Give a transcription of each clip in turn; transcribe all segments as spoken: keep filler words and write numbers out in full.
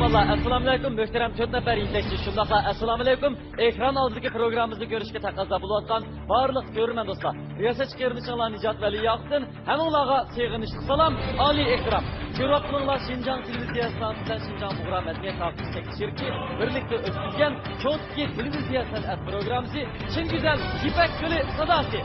ئەسسالامۇئەلەيكۇم، مۆھتەرەم تۆت نەپەر يېتەكچى، شۇنداقلا ئەسسالامۇئەلەيكۇم، ئېكران ئالدىدىكى پروگراممىمىزنى كۆرۈشكە تەقەززا بولۇۋاتقان بارلىق كۆرۈرمەن دوستلار. رىياسەتچى قېرىندىشىڭلار نىجات ۋەلىياقۇپتىن ھەممىڭلارغا سېغىنىشلىق سالام، ئالىي ئېھتىرام. كۆرۈۋاتقىنىڭلار شىنجاڭ تېلېۋىزىيەسى بىلەن شىنجاڭ ئۇيغۇر مەدەنىيەت تارقىتىش تەكلىپ شىركىتى بىرلىكتە ئۆتكۈزگەن چوڭ تىكى تېلېۋىزىيە سەنئەت پروگراممىسى چىن گۈزەل يىپەك يولى ساداسى.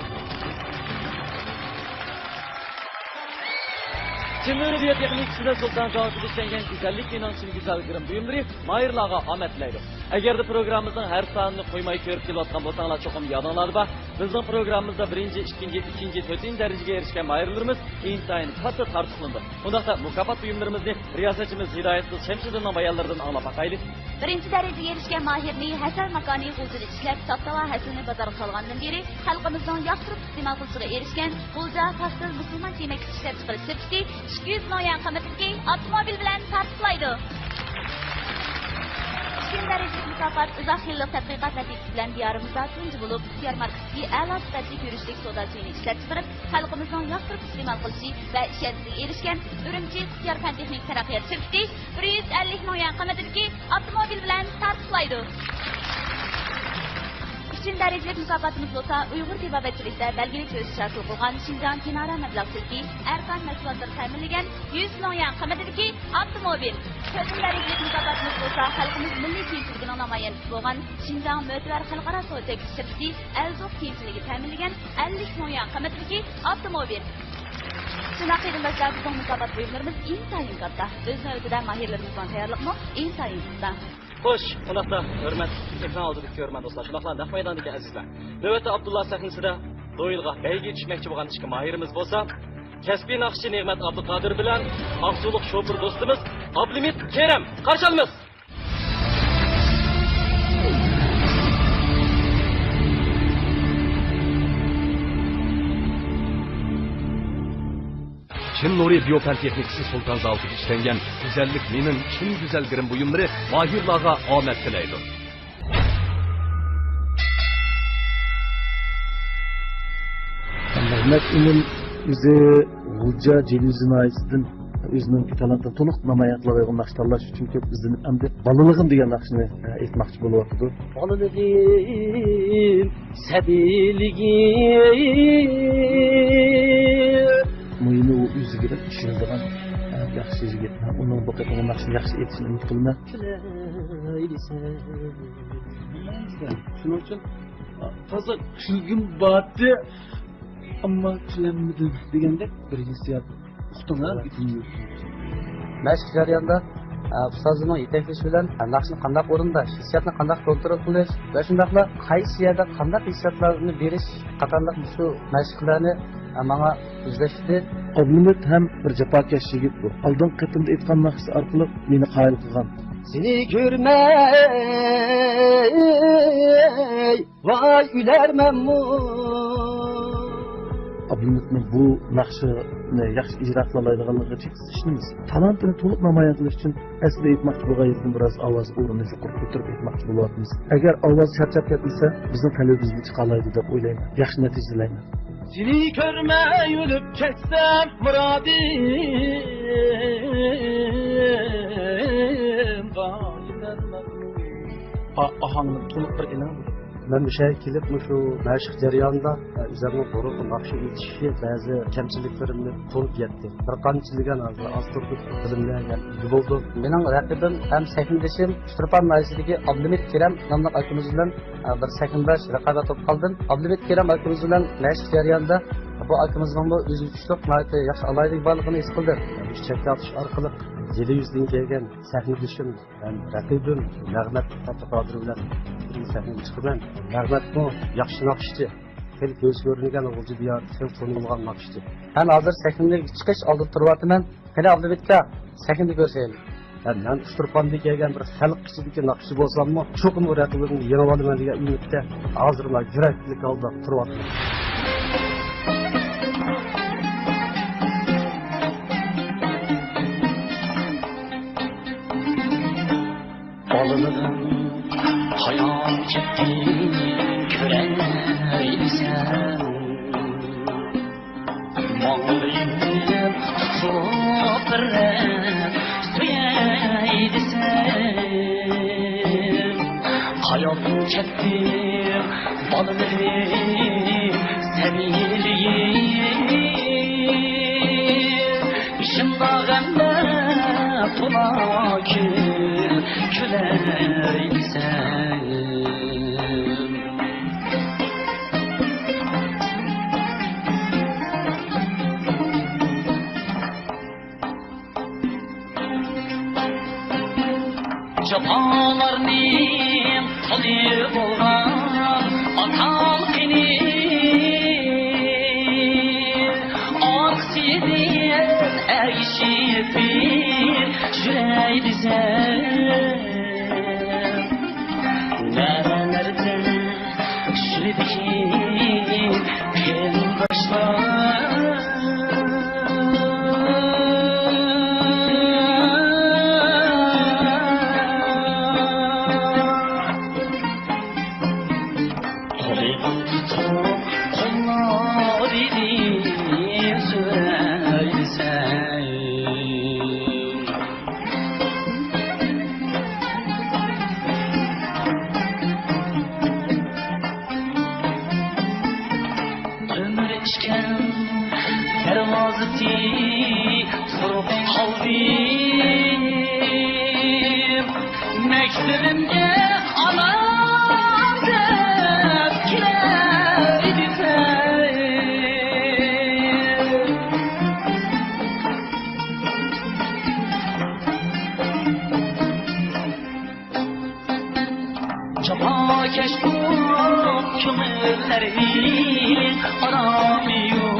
چىن رادىيو تېخنىكىسىدە سۇلتان زاۋۇتىدا ئىشلەنگەن گۈزەللىك مېنىڭ چىن گۈزەل گىرىم بۇيۇملىرى ماھىرلارغا ئامەت تىلەيدۇ. ئەگەردە پروگراممىمىزنىڭ ھەر سانىنى قويماي كۆرۈپ كېلىۋاتقان بولساڭلار، چوقۇم يادىڭلاردا بار، بىزنىڭ پروگراممىمىزدا بىرىنچى، ئىككىنچى، ئۈچىنچى، تۆتىنچى دەرىجىگە ئېرىشكەن ماھىرلىرىمىز ئىنتايىن كاتتا تارتۇقلىنىدۇ. ئۇنداقتا مۇكاپات بۇيۇملىرىمىزنى رىياسەتچىمىز ھىدايەت قىز شەمشىدىننىڭ بايانلىرىدىن ئاڭلاپ باقايلى. بىرىنچى دەرىجىگە ئېرىشكەن ماھىرنى ھەسەل ماكانى غۇلجىدا ئىشلەپ، ساپتاۋا ھەسىلىنى بازارغا سالغاندىن بېرى خەلقىمىزنىڭ ياقتۇرۇپ ئىستېمال قىلىشىغا ئېرىشكەن غۇلجا پاستېل مۇسۇلمانچە يېمەك ئىشلەپ چىقىرىش شىركىتى ئىككى يۈز مىڭ يۈەن قىممىتىدىكى ئاپتوموبىل بىلەن تارتۇقلايدۇ. ئىككىنچى دەرىجىلىك مۇكاپات ئۇزاق يىللىق تەتقىقات نەتىجىسى بىلەن دىيارىمىزدا تۇنجى بولۇپ ئىختىيار ماركىسىدىكى ئەلا سۈپەتلىك يۈرۈشلۈك سودا سۈيىنى ئىشلەپچىقىرىپ، خەلقىمىزنىڭ ياقتۇرۇپ ئىستېمال قىلىشى ۋە ئىشەنچىسىگە ئېرىشكەن ئۈرۈمچى ئىختىيار پەن تېخنىكا تەرەققىيات شىركىتى بىر يۈز ئەللىك مىڭ يۈەن قىممىتىدىكى ئاپتوموبىل بىلەن تارتۇقلايدۇ. ئۈچىنچى دەرىجىلىك مۇكاپاتىمىز بولسا ئۇيغۇر تېبابەتچىلىكتە بەلگىلىك ئۆسۈش ھاسىل قىلغان شىنجاڭ كىنارە مەبلەغچىلىكى ئەركان مەھسۇلاتلىرى تەمىنلىگەن يۈز مىڭ يۈەن قىممىتىدىكى ئاپتوموبىل. تۆتىنچى دەرىجىلىك مۇكاپاتىمىز بولسا خەلقىمىز مىللىي كىيىمچىلىكىنىڭ نامايەندىسى بولغان شىنجاڭ مۆتىۋەر خەلقئارا سودا چەكلىك شىركىتى ئەلزوق كىيىمچىلىكى تەمىنلىگەن ئەللىك مىڭ يۈەن قىممىتىدىكى ئاپتوموبىل. شۇنداق قېرىنداشلار، بىزنىڭ مۇكاپات بۇيۇملىرىمىز ئىنتايىن كاتتا. ئۆز نۆۋىتىدە ماھىرلىرىمىزنىڭ تەييارلىقىمۇ ئىنتايىن پۇختا. خوش، قانداقتا ھۆرمەتلىك ئېكران ئالدىدىكى كۆرۈرمەن دوستلار، شۇنداقلا نەق مەيداندىكى ئەزىزلەر. نۆۋەتتە ئابدۇللا سەھنىسىدە دويىلغا بەيگىگە چۈشمەكچى بولغان ئىككى ماھىرىمىز بولسا، كەسپىي ناخشىچى نېمەت ئابدۇقادىر بىلەن ئاقسۇلۇق شوپۇر دوستىمىز ئابلىمىت كېرەم. قارشى ئالىمىز! چىن نۇرى بىيو پەن تېخنىكىسى سۇلتان زاۋۇتىدا ئىشلەنگەن گۈزەللىك مېنىڭ چىن گۈزەل گىرىم بۇيۇملىرى ماھىرلارغا ئامەت تىلەيدۇ. مەمەت ئىمىن ئۆزى غۇلجا جىلىزى ناھىيەسىدىن ئۆزىنىڭ تالانتىنى تولۇق نامايان قىلالايدىغان ناخشا تاللاش ئۈچۈن كۆپ ئىزدىنىپ، ئەمدى بالىلىقىم دېگەن ناخشىنى ئېيتماقچى بولۇۋاتىدۇ. بالىلىقىم، سەبىيلىكىم. مۇھىمى ئۇ ئۆزىگە بەك ئىشىنىدىغان، ئە، ياخشى يىگىت. ئۇنىڭ بۇ قېتىمقى ناخشىنى ياخشى ئېيتىشىنى ئۈمىد قىلىمەن. شۇنىڭ ئۈچۈن تازا كۈلگۈم بارتى، ئەمما كۈلەلمىدىم دېگەندەك بىر ھېسسىيات. ئۇقتۇڭلار؟ مەشىق جەريانىدا، ئە، ئۇستازىنىڭ يېتەكلىشى بىلەن، ئە، ناخشىنى قانداق ئورۇنداش، ھېسسىياتنى قانداق كونترول قىلىش ۋە شۇنداقلا قايسى يەردە قانداق ھېسسىياتلارنى بېرىش قاتارلىق مۇشۇ مەشىقلەرنى، ئە، ماڭا ئۆزلەشتى. ئابلىمىت ھەم بىر جاپاكەش يىگىت بۇ. ئالدىنقى قېتىمدا ئېيتقان ناخشىسى ئارقىلىق مېنى قايىل قىلغان. سېنى كۆرمەي ۋاي ئۆلەرمەنمۇ. ئابلىمىتنىڭ بۇ ناخشىنى ياخشى ئىجرا قىلالايدىغانلىقىغا چەكسىز ئىشىنىمىز. تالانتىنى تولۇق نامايان قىلىش ئۈچۈن ئەسلىدە ئېيتماقچى بولغان يېرىدىن بىراز ئاۋازى ئورنىنى يۇقىرى كۆتۈرۈپ ئېيتماقچى بولۇۋاتىمىز. ئەگەر ئاۋازى چارچاپ كەتمىسە، بىزنىڭ تەلىپىمىزنى چىقالايدۇ دەپ ئويلايمەن. ياخشى نەتىجە تىلەيمەن. سېنى كۆرمەي ئۆلۈپ كەتسەم مۇرادىمغا يېتەلمەمدۇ. ئا-، ئاھاڭنى تولۇق بىر ئېلىڭ. مەن مۇشۇ يەرگە كېلىپ، مۇشۇ مەشىق جەريانىدا، ئە، ئۆزۈمنىڭ بۇرۇنقى ناخشا ئېيتىشى بەزى كەمچىلىكلىرىمنى تونۇپ يەتتى. بىر قانچە دېگەن ھازىر ئاز توردۇق بىلىملەرگە ئىگە بولدۇم. مېنىڭ رەقىبىم ھەم سەھنىدىشىم ئۇچتۇرپان ناھىيەسىدىكى ئابلىمىت كېرەم ناملىق ئاكىمىز بىلەن، ئە، بىر سەھنىداش رىقابەت بولۇپ قالدىم. ئابلىمىت كېرەم ئاكىمىز بىلەن مەشىق جەريانىدا بۇ ئاكىمىزنىڭمۇ ئۆزى كۈچلۈك، ناھايىتى ياخشى ئالاھىدىلىكى بارلىقىنى ھېس قىلدىم. مۇشۇ چەككە ئاتۇش ئارقىلىق يىلى يۈزدىن كەلگەن سەھنىدىشىم ھەم رەقىبىم نەغمەت ئابدۇقادىر بىلەن بىر سەھنىگە چىقىمەن. نەغمەتمۇ ياخشى ناخشىچى، خېلى كۆز كۆرۈنگەن غۇلجا دىيارىدا خېلى تونۇلغان ناخشىچى. مەن ھازىر سەھنىگە چىقىش ئالدىدا تۇرۇۋاتىمەن. قېنى، ئابلىمىت ئاكا، سەھنىدە كۆرۈشەيلى. ھە، مەن ئۇچتۇرپاندىن كەلگەن بىر خەلق ئىچىدىكى ناخشىچى بولساممۇ، چوقۇم بۇ رەقىبىمنى يېڭىۋالىمەن دېگەن ئۈمىدتە ھازىرلا يۈرەكلىك ھالدا تۇرۇۋاتىمەن. بالىلىقىم قايان كەتتى كۆرەلمىسەم، ماڭىمنى تۇتۇپ بىر رەت سۆيەيلى. قاياپ كەتتى بالىلىرىم، سەبىيلىرىم. شۇنداق غەمدە تولا كۈل كۈلەيسەن. جاپالارنىڭ تولى بولغان ئاتام قېنى، ئارقىسىدىن ئەگىشىپ بىر يۈرەي دېسەم. نەلەردە شىردىكى قېرىنداشلار. قولىغا تۇتۇپ قوللىرىنى سۆيسەن. ئۆمۈر ئىچكەن دەرۋازىسى تۇرۇپ قالدى. مەكتىۋىمگە ئانام دەپ كېلەي دېسەم. جاپاكەش بۇ كۆڭۈللەرنىڭ ئارامى يوق.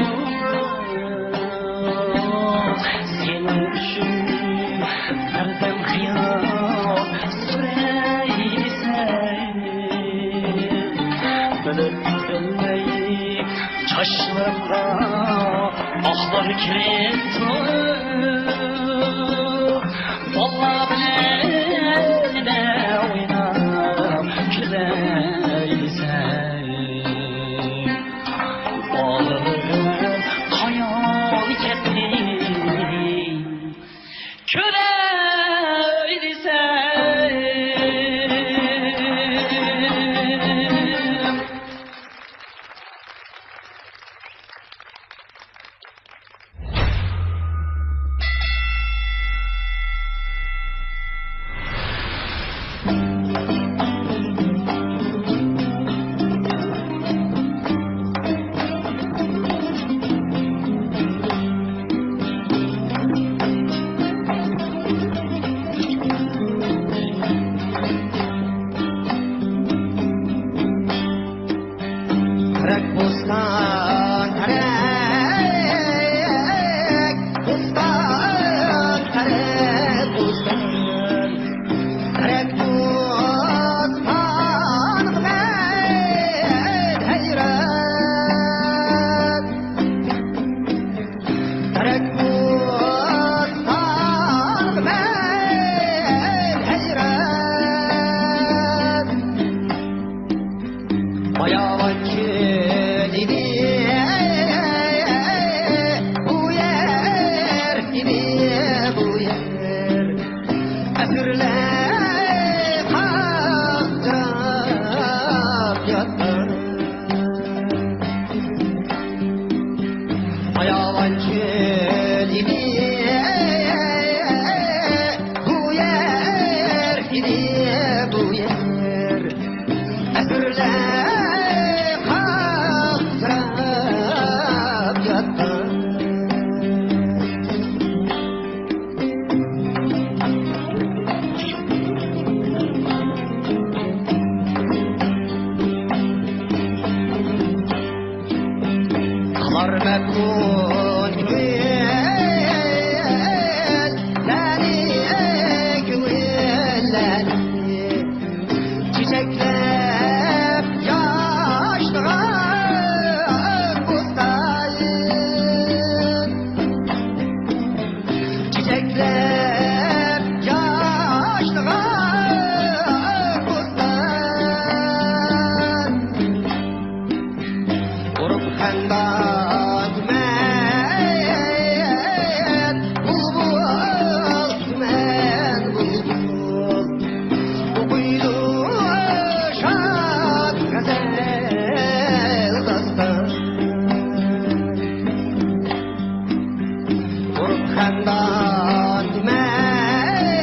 سېنىڭ ئۈچۈن بىردەم خىيال سۈرەي دېسەم. بىلىپ بىلمەي چاچلىرىمغا ئاقلار كېلىپ تۇرۇپ، بالىلار بىلەن ئويناپ كۈلەيسەن. بالىلىرىم قايان كەتتى؟ كۆرەي دېسەم. تەرەك بوستان، تەرەك بوستان، تەرەك بوستان، تەرەك بوستان، ھەيران. تەرەك بوستان، ھەيران. باياۋان كۆل ئىدى بۇ يەر، ئىدى بۇ يەر. ئەسىرلەر قاغجىراپ ياتقان. باياۋان چۆل ئىدى بۇ يەر، ئىدى بۇ يەر. ئەسىرلەر قاغجىراپ ياتقان. قالار مەپتۇن كۆيۈپ داستان دېمەن،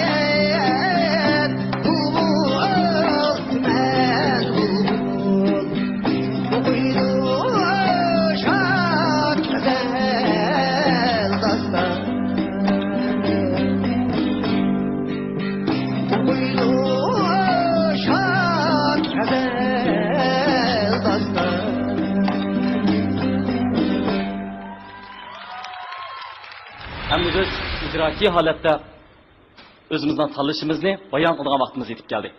بۇلبۇل دېمەن، بۇلبۇل ئوقۇيدۇ شاد غەزەل داستان. ئوقۇيدۇ شاد غەزەل داستان. ئەمدى بىز ئىجراچى ھالەتتە ئۆزىمىزنىڭ تاللىشىمىزنى بايان قىلىدىغان ۋاقتىمىز يېتىپ كەلدى.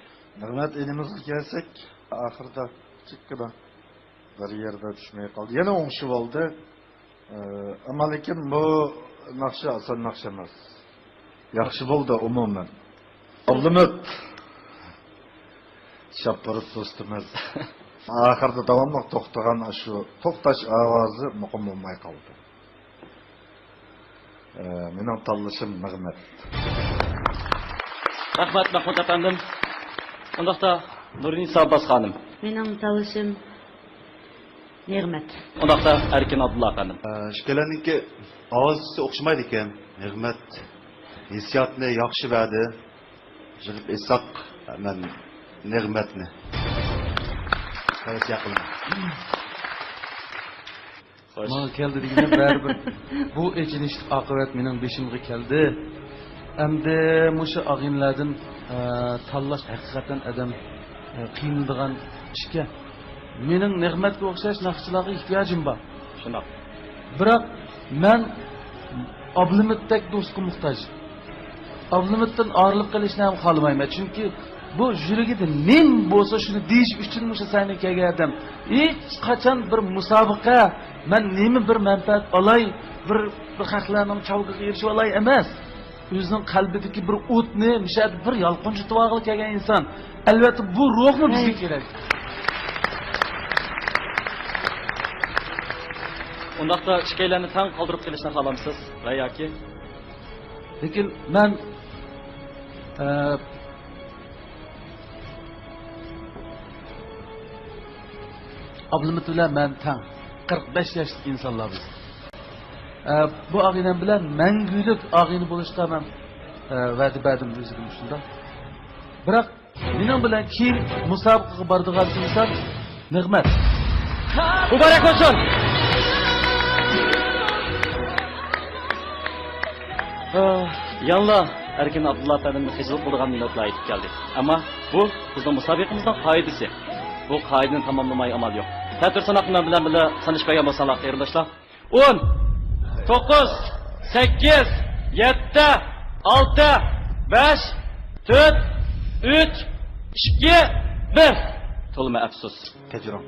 نېمەت ئىنىمىزغا كەلسەك، ئاخىرىدا چىققىدە بىر يەردە چۈشمەي قالدى. يەنە ئوڭشىۋالدى. ئە، ئەمما لېكىن بۇ ناخشا ئاسان ناخشا ئەمەس. ياخشى بولدى ئومۇمەن. ئابلىمىت. شاپۇرۇت دوستىمىز. ئاخىرىدا داۋاملىق توختىغان ئاشۇ توختاش ئاۋازى مۇقىم بولماي قالدى. ئە، مېنىڭ تاللىشىم نېمەت. رەھمەت، مەھمۇت ئەپەندىم. ئۇنداقتا نۇرنىسا ئابباس خانىم. مېنىڭ تاللىشىم نېمەت. ئۇنداقتا ئەركىن ئابدۇللا ئەپەندىم. ئە، ئىككىلەننىڭكى ئاۋازى ئوخشىمايدىكەن. نېمەت ھېسسىياتنى ياخشى بەردى. يىغىپ ئېيتساق، مەن نېمەتنى تەۋسىيە قىلىمەن. خوش. ماڭا كەلدى دېگىنىم بەرىبىر. بۇ ئېچىنىشلىق ئاقىۋەت مېنىڭ بېشىمغا كەلدى. ئەمدى مۇشۇ ئاغىنىلەردىن، ئە، تاللاش ھەقىقەتەن ئادەم، ئە، قىينىلىدىغان ئىشكەن. مېنىڭ نېمەتكە ئوخشاش ناخشىچىلارغا ئېھتىياجىم بار. شۇنداق. بىراق مەن ئابلىمىتتەك دوستقا موھتاج. ئابلىمىتتىن ئايرىلىپ قېلىشنى ھەم خالىمايمەن. چۈنكى بۇ يۈرىكىدە نېمە بولسا شۇنى دېيىش ئۈچۈن مۇشۇ سەھنىگە كەلگەن ئادەم. ھېچقاچان بىر مۇسابىقە، مەن نېمە بىر مەنپەئەت ئالاي، بىر، بىر خەقلەرنىڭ چاۋىكىغا ئېرىشىۋالاي ئەمەس. ئۆزىنىڭ قەلبىدىكى بىر ئوتنى مۇشۇ يەردە بىر يالقۇنجىتىۋالغىلى كەلگەن ئىنسان. ئەلۋەتتە، بۇ روھمۇ بىزگە كېرەك. ئۇنداقتا ئىككىيلەننى تەڭ قالدۇرۇپ قېلىشنى خالامسىز ۋە ياكى؟ لېكىن مەن، ئە، ئابلىمىت بىلەن مەن تەڭ، قىرىق بەش ياشلىق ئىنسانلار بىز. ئە، بۇ ئاغىنەم بىلەن مەڭگۈلۈك ئاغىنە بولۇشقا مەن، ئە، ۋەدە بەردىم ئۆزىگە شۇنداق. بىراق مېنىڭ بىلەن كېيىن مۇسابىقىگە بارىدىغان ئىنسان نېمەت. مۇبارەك بولسۇن! ئاھ، يەنىلا ئەركىن ئابدۇللا ئەپەندىمنى خىجىل قىلىدىغان مىنۇتلار يېتىپ كەلدى. ئەمما بۇ بىزنىڭ مۇسابىقىمىزنىڭ قائىدىسى. بۇ قائىدىنى تاماملىماي ئامال يوق. تەتۈر ساناق مەن بىلەن بىللە سانىشىپ بەرگەن بولساڭلار، قېرىنداشلار. ئون، توققۇز، سەككىز، يەتتە، ئالتە، بەش، تۆت، ئۈچ، ئىككى، بىر. تولىمۇ ئەپسۇس. كەچۈرۈڭ.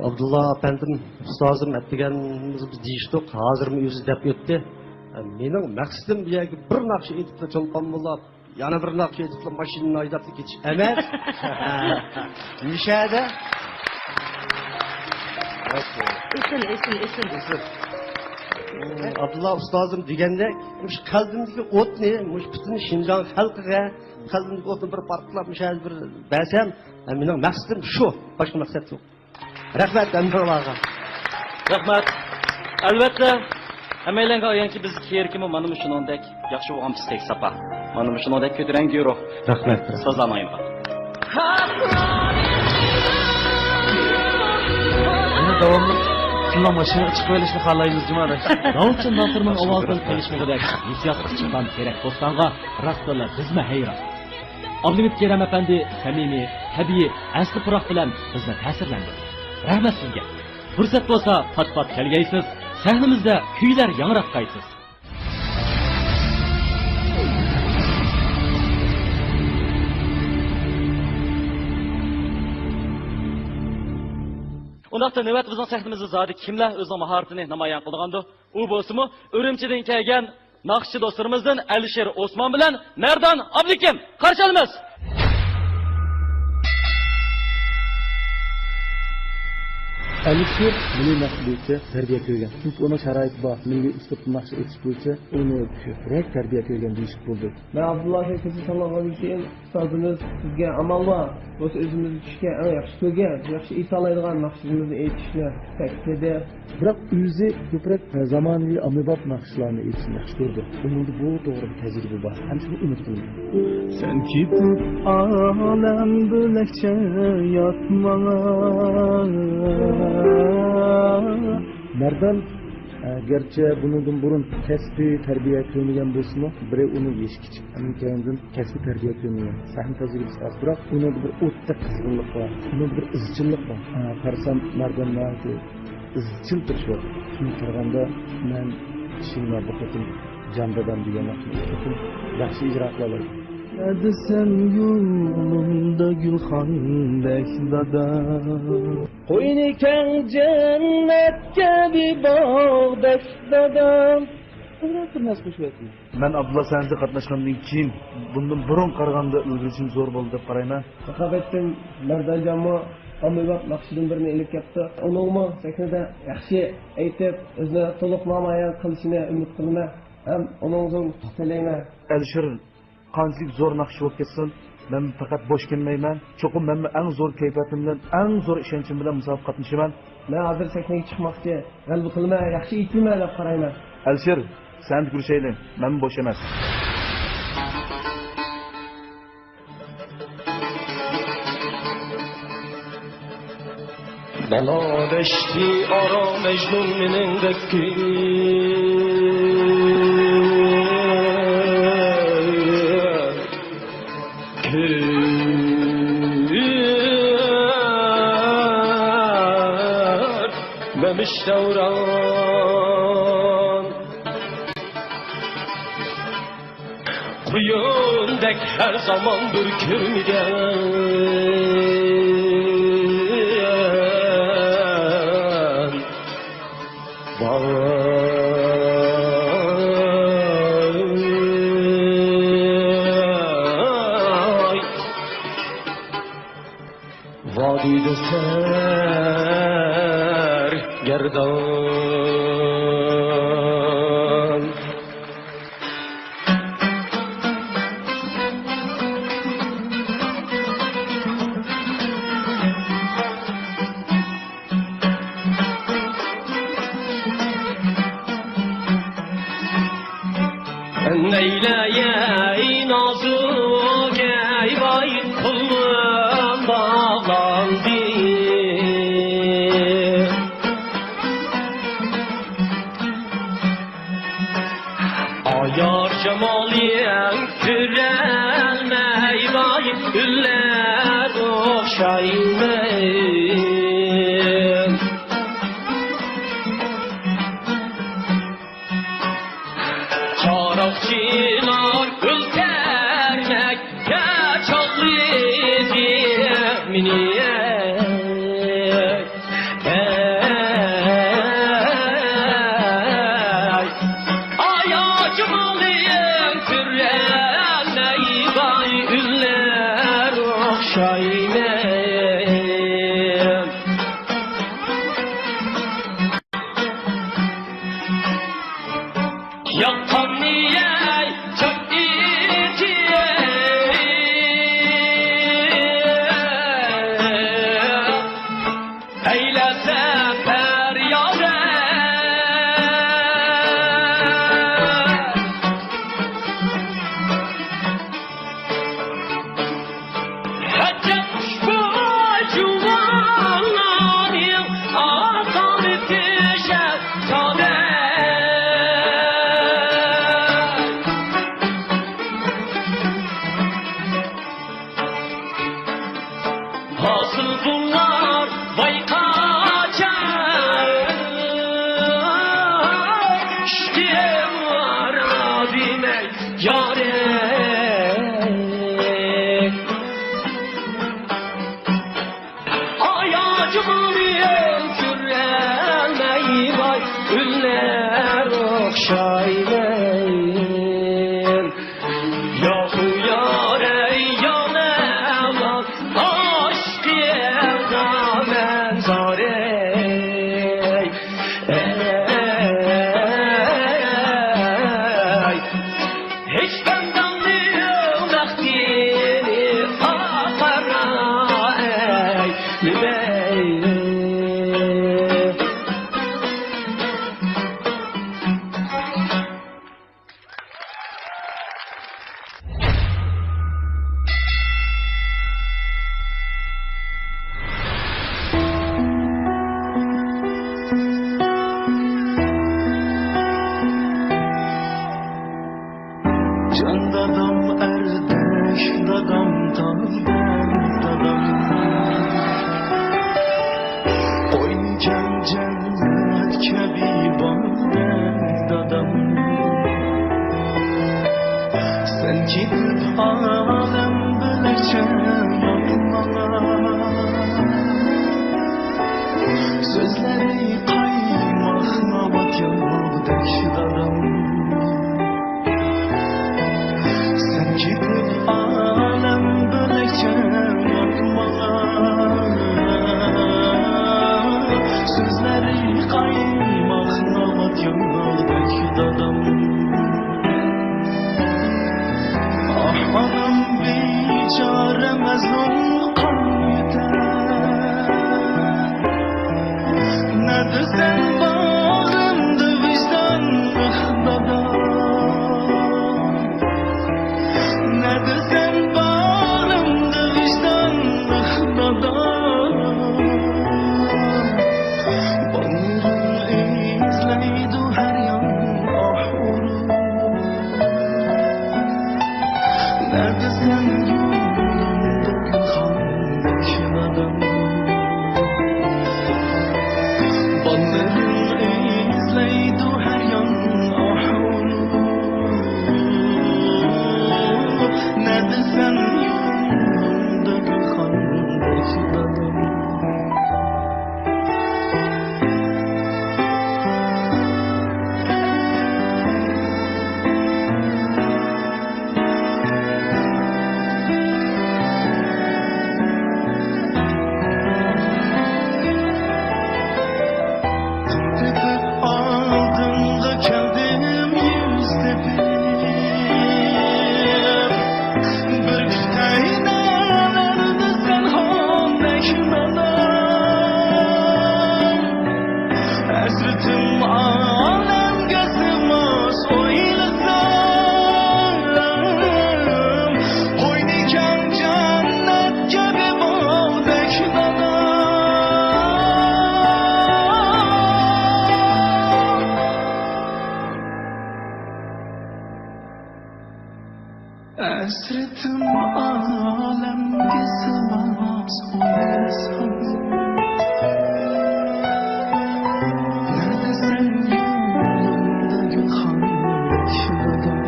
ئابدۇللا ئەپەندىم، ئۇستازىم ئەتىگەنمىز بىز دېيىشتۇق، ھازىرمۇ ئۆزى دەپ ئۆتتى. مېنىڭ مەقسىتىم بۇ يەرگە بىر ناخشا ئېيتىپلا چولپان بولاپ، يەنە بىر ناخشا ئېيتىپلا ماشىنىنى ھەيدەپلا كېتىش ئەمەس. مۇشەدە. ئېسىل، ئېسىل، ئېسىل. ئابدۇللا ئۇستازىم دېگەندەك، مۇشۇ قەلبىمدىكى ئوتنى، مۇشۇ پۈتۈن شىنجاڭ خەلقىگە قەلبىمدىكى ئوتنى بىر پارتلاپ، مۇشەدە بىر بەرسەم، مېنىڭ مەقسىتىم شۇ، باشقا مەقسەت يوق. رەھمەت ھەممىڭلارغا. رەھمەت. ئەلۋەتتە، ھەممەيلەنگە ئايانكى، بىز كېرىكىمۇ مانا مۇشۇنىڭدەك ياخشى بولغان پىسخىك ساپا. مانا مۇشۇنىڭدەك كۆتۈرەڭگۈ روھ. رەھمەت. سازلارنىڭ ئايىمىغا. يەنە داۋاملىق سىلەرنىڭ ماشىنىغا چىقىۋېلىشنى خالايمىز، جۇما بەگ. راۋۇتچان ناسىرنىڭ ئاۋازىدىن تونۇشمىغۇدەك ھېسسىياتقا چىققان تېرەك بوستانغا راستتىنلا بىزمۇ ھەيران. ئابلىمىت كېرەم ئەپەندى سەمىمىي، تەبىئىي، ئەسلى پۇراق بىلەن بىزنى تەسىرلەندۈردى. رەھمەت سىزگە. پۇرسەت بولسا پات-پات كەلگەيسىز، سەھنىمىزدە كۈيلەر ياڭراتقايسىز. ئۇنداقتا نۆۋەتتە بىزنىڭ سەھنىمىزدە زادى كىملەر ئۆزىنىڭ ماھارىتىنى نامايان قىلىدىغاندۇ؟ ئۇ بولسىمۇ ئۈرۈمچىدىن كەلگەن ناخشىچى دوستلىرىمىزدىن ئەلىشىر ئوسمان بىلەن مەردان ئابلىكىم. قارشى ئالىمىز! ئەلىشىر مىللىي ناخشا بويىچە تەربىيە كۆرگەن. چۈنكى ئۇنىڭ شارائىتى بار. مىللىي ئۇسلۇبتا ناخشا ئېيتىش بويىچە ئۇنى كۆپرەك تەربىيە كۆرگەن دېيىشكە بولىدۇ. مەن ئابدۇللا شېخىنى ساللىغاندىن كېيىن، ئۇستازىمىز بىزگە ئامال بار، بولسا ئۆزىمىزگە چۈشكەن، ئەڭ ياخشى كۆرگەن، ياخشى ئېيتالايدىغان ناخشىمىزنى ئېيتىشنى تەكىتلىدى. بىراق ئۆزى كۆپرەك زامانىۋى ئاممىباب ناخشىلارنى ئېيتىشنى ياخشى كۆرىدۇ. ئۇنىڭدا بۇ توغرىدا تەجرىبە بار ھەم شۇنى ئۈمىد قىلىمەن. سەن كېتىپ ئالەم بۆلەكچە يات ماڭا. مەردان، ئە، گەرچە بۇنىڭدىن بۇرۇن كەسپىي تەربىيە كۆرمىگەن بولسىمۇ، بىرى ئۇنىڭ يېشى كىچىك، ئۇنىڭ كەينىدىن كەسپىي تەربىيە كۆرمىگەن، سەھنە تەجرىبىسى ئاز، بىراق ئۇنىڭدا بىر ئوتتەك قىزغىنلىق بار، ئۇنىڭدا بىر ئىزچىللىق بار. ئە، قارىسام، مەردان ناھايىتى ئىزچىل تىرىشىۋاتىدۇ. شۇنى قارىغاندا، مەن ئىشىنىمەن بۇ قېتىم جان دادام دېگەن ناخشىنى بۇ قېتىم ياخشى ئىجرا قىلالايدۇ. نەدىسەن يولۇمدا گۈلخاندەك دادا. قوينى كەڭ جەننەت كەبى باغدەك دادا. بىر نەرسە قوشۇۋەتسىڭىز. مەن ئابدۇللا سەھنىسىگە قاتناشقاندىن كېيىن، بۇندىن بۇرۇن قارىغاندا ئىلگىرىلىشىم زور بولدى دەپ قارايمەن. رىقابەتتىن مەردانجانمۇ ئاممىباب ناخشىدىن بىرنى ئېلىپ كەپتۇ. ئۇنىڭمۇ سەھنىدە ياخشى ئېيتىپ، ئۆزىنى تولۇق نامايان قىلىشىنى ئۈمىد قىلىمەن ھەم ئۇنىڭغا زور ئۇتۇق تىلەيمەن. ئەلىشىر قانچىلىك زور ناخشىچى بولۇپ كەتسۇن، مەن پەقەت بوش كەلمەيمەن. چوقۇم مەنمۇ ئەڭ زور كەيپىياتىم بىلەن، ئەڭ زور ئىشەنچىم بىلەن مۇسابىقىگە قاتنىشىمەن. مەن ھازىر سەھنىگە چىقماقچى. غەلىبە قىلىمەن، ياخشى ئېيتىمەن دەپ قارايمەن. ئەلىشىر، سەھنىدە كۆرۈشەيلى. مەنمۇ بوش ئەمەس. بالا دەشتى ئارا مەجنۇن مېنىڭدەك كۆرمەمىش دەۋران. قۇيۇندەك ھەر زامان بىر كۆرمىگەن. ۋاي. ۋادىدە سەرگەردان. نەيلەيەي نازۇكەي ۋاي، قولۇم باغلاندى. ئايار جامالىڭ كۆرەلمەي ۋاي، ئۆلەر ئوخشايمەن. چاراغچىلار ئۆلتەرمەككە چاغلىدى مېنى. ئەي، ئاياغ مالىم كۆرەلمەي ۋاي، ئۆلەر ئوخشايمەن. ياققاننى يەي، چاك ئېتىي. ئەيلەسە پەريادە. ئەجەب خۇشبۇي جۇۋانلارنىڭ ئازابى تېشە سادە. ھاسىل بۇلار ۋاي قاچان، ئىشقىم ئارا دېمەي يارى. ئاياغ مالىم كۆرەلمەي ۋاي، ئۆلەر ئوخشايمەن. ياخۇ يارەي يانەۋا، ئاشقىڭغا مەن زارەي. دادام ئەردەك، دادام تالدەك، دادام. قوينىكەڭ جەننەت كەبى باغدەك، دادام. سەن كېتىپ ئالەم بۆلەكچە ياقماڭا. سۆزلىرى قايماق ناۋات ياغدەك، دادام. سەن كېتىپ ئالەم بۆلەكچە ياقماڭا. سۆزلىرى قايماق ناۋات ياغدەك، دادام. ئاھ ئانام بىچارە مەزلۇم قايتار. نەدىسەن باغرىمدا ۋىجدانلىق دادا؟ نەدىسەن باغرىمدا ۋىجدانلىق دادا؟ بالىلىرىم ئىزلەيدۇ ھەر يان ئاھ ئۇرۇپ. نەدىسەن يولۇمدا گۈلخاندەك دادام؟ بالىلىرىم ئىزلەيدۇ ھەر يان ئاھ ئۇرۇپ. نەدىسەن يولۇمدا گۈلخاندەك دادام؟ تېپىپ ئالدىڭغا كەلدىم يۈز تېپىپ. بىر كۈتەي نەلەردە سەن ھاندەك نادان. ھەسرىتىم ئالەمگە سىغماس ئويلىسام. قوينى كەڭ جەننەت كەبى باغدەك دادا. ھەسرىتىم ئالەمگە سىغماس ئويلىسام. نەدىسەن يولۇمدا گۈلخاندەك دادام؟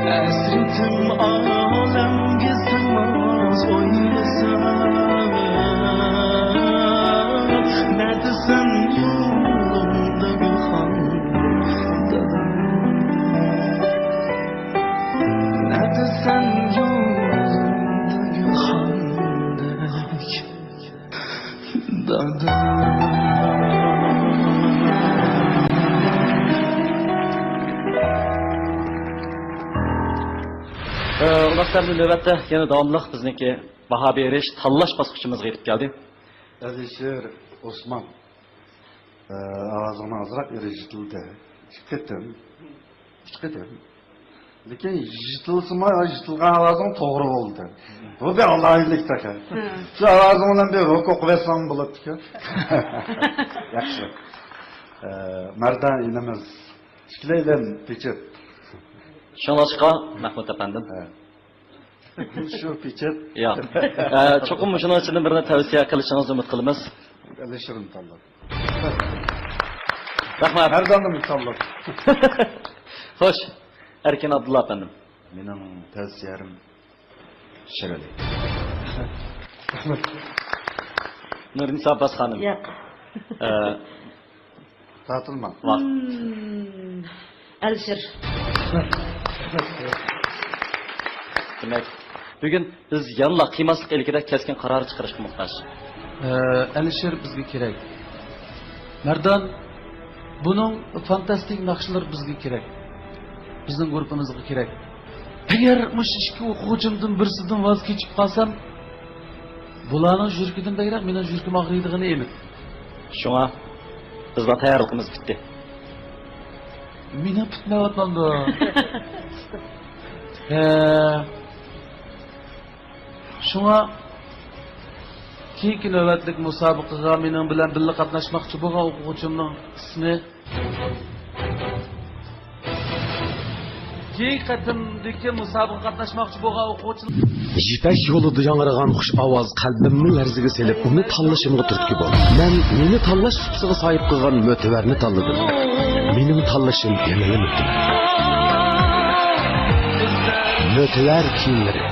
ھەسرىتىم ئالەمگە سىغماس ئويلىسام. نەدىسەن يولۇمدا گۈلخاندەك دادام؟ نەدىسەن يولۇمدا گۈلخاندەك دادام؟ ئۇنداقتا ئەمدى نۆۋەتتە يەنە داۋاملىق بىزنىڭكى باھا بېرىش، تاللاش باسقۇچىمىزغا يېتىپ كەلدى. ئەلىشىر ئوسمان. ئاۋازىڭنى ئازراق ئېرىشتىلدى. ئىككى قېتىم. ئۈچ قېتىم. لېكىن يىتىلسىمۇ، يىتىلغان ئاۋازىڭ توغرا بولدى. بۇ بىر ئالاھىدىلىك تېخى. شۇ ئاۋازىڭ بىلەن بىر ھوق ئوقۇۋەتسەڭ بولاتتىكەن. ياخشى. ئە، مەردان ئىنىمىز. ئىككىلەيلەن پېچەت. شۇڭلاشقا، مەھمۇد ئەپەندىم. ھە. شۇ پېچەت. ياق. ئە، چوقۇم مۇشۇنىڭ ئىچىدىن بىرنى تەۋسىيە قىلىشىڭىزنى ئۈمىد قىلىمىز. ئەلىشىرنى تاللاپ. رەھمەت. مەرداننى تاللاپ. خوش. ئەركىن ئابدۇللا ئەپەندىم. مېنىڭ تەۋسىيەم شىرئەلى. نۇرنىسا ئابباس خانىم. ياق. ئە، تارتىلماڭ. ۋاقىت. مم، ئەلىشىر. دېمەك، بۈگۈن بىز يەنىلا قىيماسلىق ئىلكىدە كەسكىن قارار چىقىرىشقا موھتاج. ئە، ئەلىشىر بىزگە كېرەك. مەردان، بۇنىڭ فانتاستىك ناخشىلىرى بىزگە كېرەك. بىزنىڭ گۇرۇپپىمىزغا كېرەك. ئەگەر مۇشۇ ئىككى ئوقۇغۇچىمدىن بىرسىدىن ۋاز كېچىپ قالسام، بۇلارنىڭ يۈرىكىدىن بەكرەك مېنىڭ يۈرىكىم ئاغرىيدىغىنى ئېنىق. شۇڭا بىزنىڭ تەييارلىقىمىز پۈتتى. مېنىڭ پۈتمەيۋاتامدۇ؟ ھە. شۇڭا كېيىنكى نۆۋەتلىك مۇسابىقىگە مېنىڭ بىلەن بىللە قاتناشماقچى بولغان ئوقۇغۇچىمنىڭ ئىسمى. كېيىنكى قېتىمدىكى مۇسابىقىگە قاتناشماقچى بولغان ئوقۇغۇچىلار. يىپەك يولىدا ياڭرىغان خۇش ئاۋاز قەلبىمنى لەرزىگە سېلىپ، ئۇنى تاللىشىمغا تۈرتكە بولدى. مەن مېنى تاللاش سۇپىسىغا ساھىب قىلغان مۆتىۋەرنى تاللىدىم. مېنىڭ تاللىشىم يەنىلا مۆتىۋەر. مۆتىۋەر كىيىملىرى.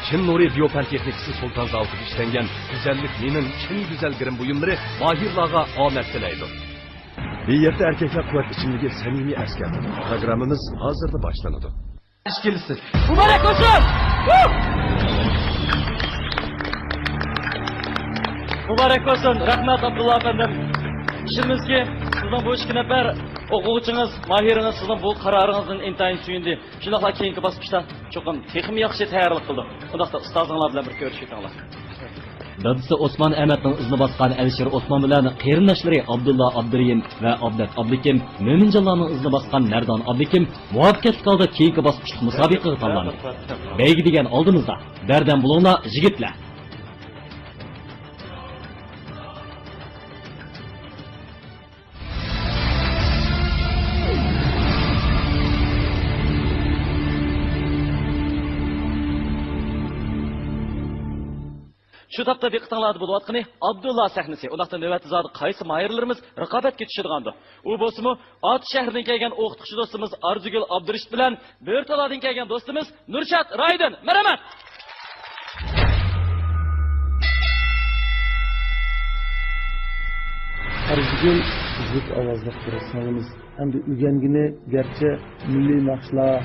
چىن نۇرى بىيو پەن تېخنىكىسى سۇلتان زاۋۇتىدا ئىشلەنگەن گۈزەللىك مېنىڭ چىن گۈزەل گىرىم بۇيۇملىرى ماھىرلارغا ئامەت تىلەيدۇ. بۇ يەردە ئەركەكلەر قۇۋۋەت ئىچىملىكى سەمىمىي ئەسكەرتىدۇ. پروگراممىمىز ھازىرلا باشلىنىدۇ. ئىشكىلىسى. مۇبارەك بولسۇن! مۇبارەك بولسۇن! رەھمەت، ئابدۇللا ئەپەندىم. ئىشىنىمىزكى، سىزنىڭ بۇ ئىككى نەپەر ئوقۇغۇچىڭىز، ماھىرىڭىز سىزنىڭ بۇ قارارىڭىزدىن ئىنتايىن سۆيۈندى. شۇنداقلا كېيىنكى باسقۇچتا چوقۇم تېخىمۇ ياخشى تەييارلىق قىلىدۇ. ئۇنداقتا ئۇستازىڭلار بىلەن بىر كۆرۈشۈۋېتىڭلار. دادىسى ئوسمان ئەمەتنىڭ ئىزىنى باسقان ئەلىشىر ئوسمان بىلەن قېرىنداشلىرى ئابدۇللا ئابدۇرېھىم ۋە ئابلەت ئابلىكىم، مۆمىنجانلارنىڭ ئىزىنى باسقان مەردان ئابلىكىم مۇۋەپپەقىيەتلىك ھالدا كېيىنكى باسقۇچلۇق مۇسابىقىگە تاللاندى. بەيگە دېگەن ئالدىمىزدا، بەردەم بولۇڭلار، يىگىتلەر! شۇ تاپتا دىققىتىڭلاردا بولۇۋاتقىنى ئابدۇللا سەھنىسى. ئۇنداقتا نۆۋەتتە زادى قايسى ماھىرلىرىمىز رىقابەتكە چۈشىدىغاندۇ؟ ئۇ بولسىمۇ ئاتۇش شەھىرىدىن كەلگەن ئوقۇتقۇچى دوستىمىز ئارزۇگۈل ئابدۇرېشىت بىلەن بۆرتالادىن كەلگەن دوستىمىز نۇرشات رايدىن. مەرھەمەت! ئارزۇگۈل زىچ ئاۋازلىق بىر سىڭلىمىز. ئەمدى ئۆگەنگىنى گەرچە مىللىي ناخشىلار،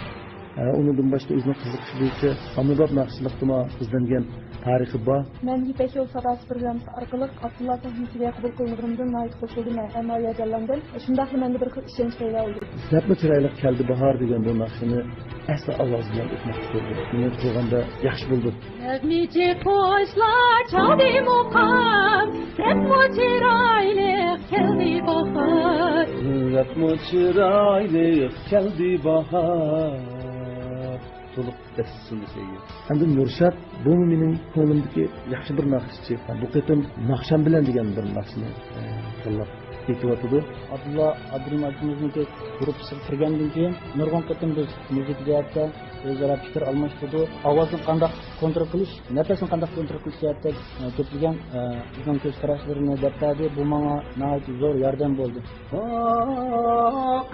ئە، ئۇنىڭدىن باشقا ئۆزىنىڭ قىزىقىشى بويىچە ئاممىباب ناخشىچىلىقتىمۇ ئىزدەنگەن تارىخى بار. مەن يىپەك يولى ساداسى پروگراممىسى ئارقىلىق ئابدۇللا سەھنىسىگە قوبۇل قىلىنغىنىمدىن ناھايىتى قوشۇلدۇم ھەم ھاياجانلاندىم. شۇنداقلا مەندە بىر خىل ئىشەنچ پەيدا بولدى. دەپمۇ چىرايلىق كەلدى باھار دېگەن بۇ ناخشىنى ئەسلى ئاۋاز بىلەن ئۆتمەكچى بولدۇم. مېنى قىلغاندا ياخشى بولدى. نەغمىچى قۇشلار چالدى مۇقام، دەپمۇ چىرايلىق كەلدى باھار. دەپمۇ چىرايلىق كەلدى باھار. تولۇق دەستىسىنى سۆيگەن. ئەمدى نۇرشات، بۇمۇ مېنىڭ كۆڭلۈمدىكى ياخشى بىر ناخشىچى. بۇ قېتىم ناخشام بىلەن دېگەن بىر ناخشىنى، ئە، تاللاپ ئېيتىۋاتىدۇ. ئابدۇللا ئابدۇرېھىم ئاكىمىزنىڭكى گۇرۇپپىسىغا كىرگەندىن كېيىن نۇرغۇن قېتىم بىز مۇزىكا جەھەتتە ئۆزئارا پىكىر ئالماشتۇردۇق. ئاۋازنى قانداق كونترول قىلىش، نەپەسنى قانداق كونترول قىلىش جەھەتتە، ئە، كۆپلىگەن، ئە، ئۆزىنىڭ كۆز قاراشلىرىنى دەپ بەردى. بۇ ماڭا ناھايىتى زور ياردەم بولدى.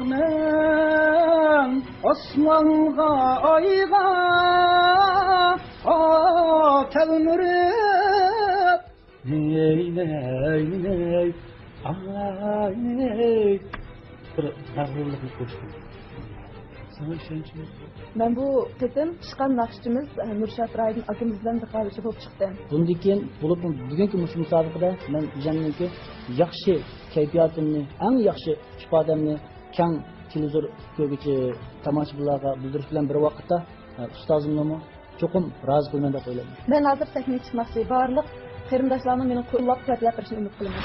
باقىمەن ئاسمانغا، ئايغا، تەلمۈرۈپ. ھەي، ھەي، ھەي، ئاي، ھەي. بىر مەغرۇرلۇقنى قوشتۇم. ساڭا ئىشەنچىمىز زور. مەن بۇ قېتىم چىققان ناخشىچىمىز، ئە، نۇرشات رايدىن ئاكىمىز بىلەن رىقابەتچى بولۇپ چىقتىم. بۇندىن كېيىن، بولۇپمۇ بۈگۈنكى مۇشۇ مۇسابىقىدە مەن ئۆزۈمنىڭكى ياخشى كەيپىياتىمنى، ئەڭ ياخشى ئىپادەمنى كەڭ تېلېۋىزور كۆرگۈچى تاماشىبىنلارغا بىلدۈرۈش بىلەن بىر ۋاقىتتا، ئە، ئۇستازىمنىمۇ چوقۇم رازى قىلىمەن دەپ ئويلايمەن. مەن ھازىر سەھنىگە چىقماقچى. بارلىق قېرىنداشلارنىڭ مېنى قوللاپ-قۇۋۋەتلەپ بېرىشىنى ئۈمىد قىلىمەن.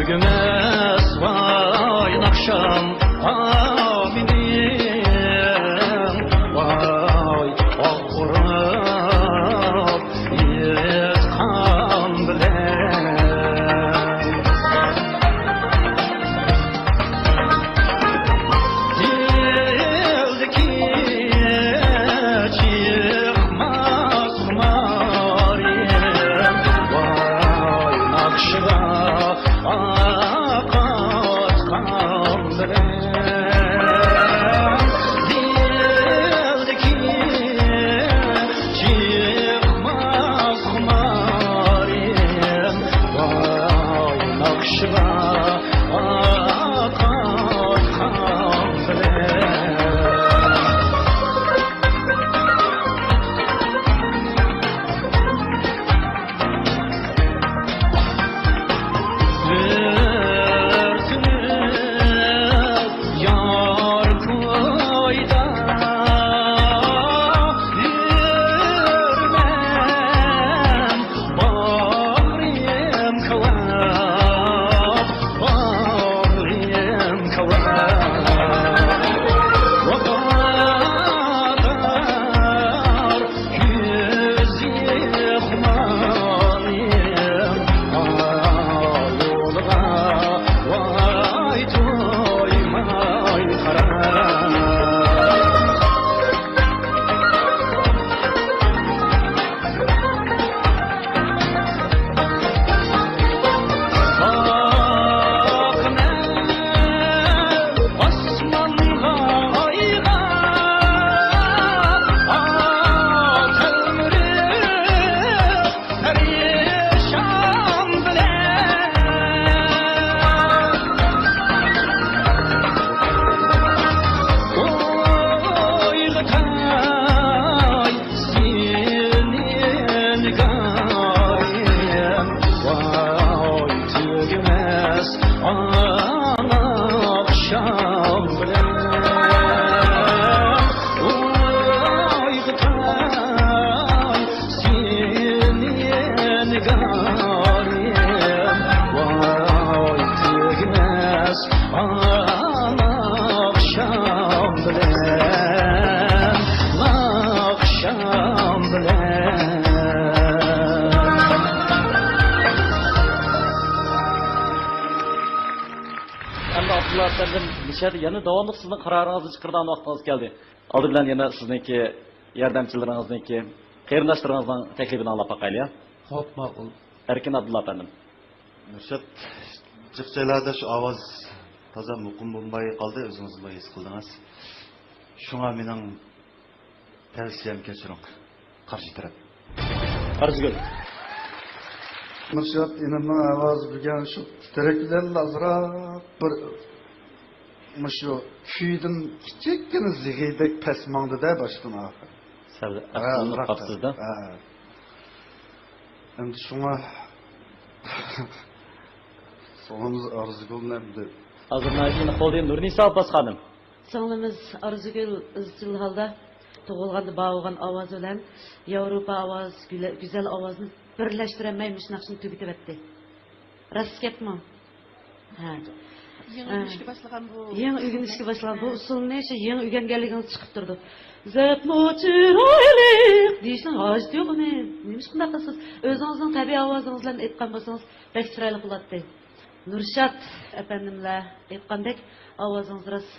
تۈگىمەس ۋاي ناخشام، ئامىنىم، ۋاي ئاغرىپ ئېيتقان بىلەن. دىلدىكى چىقماس خۇمارىم، ۋاي ناخشىغا ئاقاتقان بىلەن. دىلدىكى چىقماس خۇمارىم، ۋاي ناخشىغا ئاقاتقان بىلەن. بىر كۈنى يار كويدا يۈرمەم، باغرىم كاۋاپ، باغرىم كاۋاپ. ۋاپادار كۆزى خۇمارىم، ئايولغا ۋاي تويماي قارا. باقىمەن ئاسمانغا، ئايغا، ئاتالمىرىپ پەرىشان بىلەن. ئويغىتاي سېنى نىگارىم، ۋاي تۈگىمەس ئاڭ ئاخشام بىلەن. ئويغىتاي سېنى نىگارىم، ۋاي تۈگىمەس ئاڭ ئاخشام بىلەن، ئاخشام بىلەن. ئەمدى ئابدۇللا ئەپەندىم، مۇشۇ يەردە يەنە داۋاملىق سىزنىڭ قارارىڭىزنى چىقىرىدىغان ۋاقتىڭىز كەلدى. ئالدى بىلەن يەنە سىزنىڭكى ياردەمچىلىرىڭىزنىڭكى، قېرىنداشلىرىڭىزنىڭ تەكلىپىنى ئاڭلاپ باقايلى، يا؟ خوپ، ماقۇل. ئەركىن ئابدۇللا ئەپەندىم. نۇرشات، جىق جايلاردا شۇ ئاۋاز تازا مۇقىم بولماي قالدى، ئۆزىڭىزمۇ ھېس قىلدىڭىز. شۇڭا مېنىڭ تەۋسىيەم، كەچۈرۈڭ، قارشى تەرەپ. ئارزۇگۈل. نۇرشات ئىنىمنىڭ ئاۋازى بۈگۈن شۇ تىترەك بىلەن ئازراق بىر مۇشۇ كۈيدىن كىچىككىنە زىغىدەك پەس ماڭدى-دە باشتىن ئاخىر. سەل ھە، ئەپسۇلىنىپ ئازراق قاپسىز-دە. ھە. ئەمدى شۇڭا سىڭلىمىز ئارزۇگۈلنى ئەمدى. ھازىر ناھايىتى يېنىك قالدى. نۇرنىسا ئابباسخانىم. سىڭلىمىز ئارزۇگۈل ئىزچىل ھالدا تۇغۇلغاندا باۋۇغان ئاۋازى بىلەن ياۋروپا ئاۋاز، گۈلە-، گۈزەل ئاۋازنى بىرلەشتۈرەلمەي مۇشۇ ناخشىنى تۈگىتىۋەتتى. راست گەپمۇ؟ ھە. يېڭى ھە. ئۆگىنىشكە باشلىغان بۇ يېڭى ئۇسۇلنى. ئۆگىنىشكە باشلىغان بۇ ھە. ئۇسۇلنى شۇ يېڭى ئۆگەنگەنلىكىڭىز چىقىپ تۇرىدۇ. زەپمۇ چىرايلىق دېيىشنىڭ ھاجىتى يوق ئۇنى. نېمىشقا ئۇنداق قىلىسىز؟ ئۆزىڭىزنىڭ تەبىئىي ئاۋازىڭىز بىلەن ئېيتقان بولسىڭىز بەك چىرايلىق بولاتتى. نۇرشات ئەپەندىملەر ئېيتقاندەك ئاۋازىڭىز راست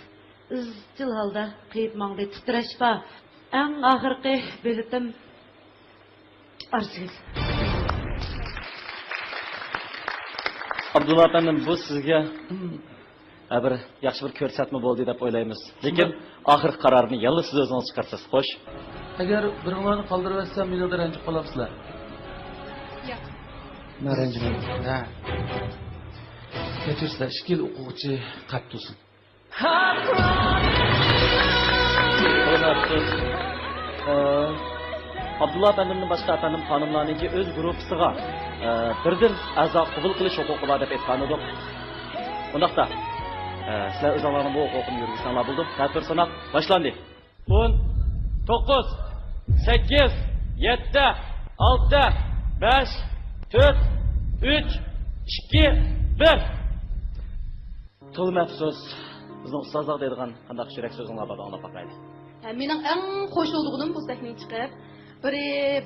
ئىزچىل ھالدا قېيىپ ماڭدى. تىترەش بار. ئەڭ ئاخىرقى بېلىتىم ئارزۇگۈل. ئابدۇللا ئەپەندىم، بۇ سىزگە، ھە، بىر ياخشى بىر كۆرسەتمە بولدى دەپ ئويلايمىز. لېكىن شۇنداق. ئاخىرقى قارارنى يەنىلا سىز ئۆزىڭىز چىقارىسىز. خوش. ئەگەر بىرىڭلارنى قالدۇرۇۋەتسەم، مېنىڭدىن رەنجىپ قالامسىلەر؟ ياق. مەن رەنجىمەيمەن. ھە. كەچۈرسىلەر، ئىككىلا ئوقۇغۇچى قەپ تۇرسۇن. ھۆرمەتلىك، ئابدۇللا ئەپەندىمدىن باشقا ئەپەندىم خانىملارنىڭكى ئۆز گۇرۇپپىسىغا، ئە، بىردىن ئەزا قوبۇل قىلىش ھوقۇقى بار دەپ ئېيتقانىدۇق. ئۇنداقتا، ئە، سىلەر ئۆزۈڭلارنىڭ بۇ ھوقۇقىنى يۈرگۈزسەڭلار بولىدۇ. تەتۈر ساناق باشلاندى. ئون، توققۇز، سەككىز، يەتتە، ئالتە، بەش، تۆت، ئۈچ، ئىككى، بىر. تولىمۇ ئەپسۇس، بىزنىڭ ئۇستازلارغا دەيدىغان قانداق يۈرەك سۆزۈڭلار بار، ئاڭلاپ باقايلى. ھە، مېنىڭ ئەڭ خوش بولىدىغىنىم بۇ سەھنىگە چىقىپ، بىر،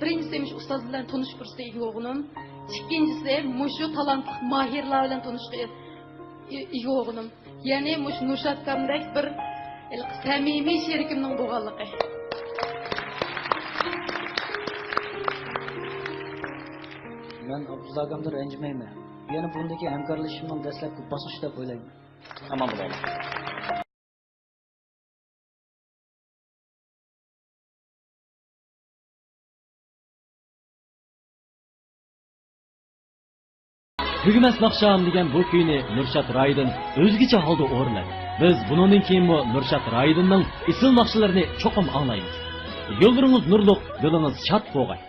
بىرىنچىسى، مۇشۇ ئۇستاز بىلەن تونۇشۇش پۇرسىتىگە ئىگە بولغىنىم. ئىككىنچىسى، مۇشۇ تالانتلىق ماھىرلار بىلەن تونۇشقا ئىگە بولغىنىم. يەنى مۇشۇ نۇرشات ئاكامدەك بىر ھېلىقى سەمىمىي شېرىكىمنىڭ بولغانلىقى. مەن ئابدۇللا ئاكامدىن رەنجىمەيمەن. يەنە بۇندىكى ھەمكارلىشىشىمنىڭ دەسلەپكى باسقۇچى دەپ ئويلايمەن. ئامان بولۇڭلار. تۈگىمەس ناخشام دېگەن بۇ كۈينى نۇرشات رايدىن ئۆزگىچە ھالدا ئورۇنلىدى. بىز بۇنىڭدىن كېيىنمۇ نۇرشات رايدىننىڭ ئېسىل ناخشىلىرىنى چوقۇم ئاڭلايمىز. يوللىرىڭىز نۇرلۇق، دىلىڭىز شاد بولغاي.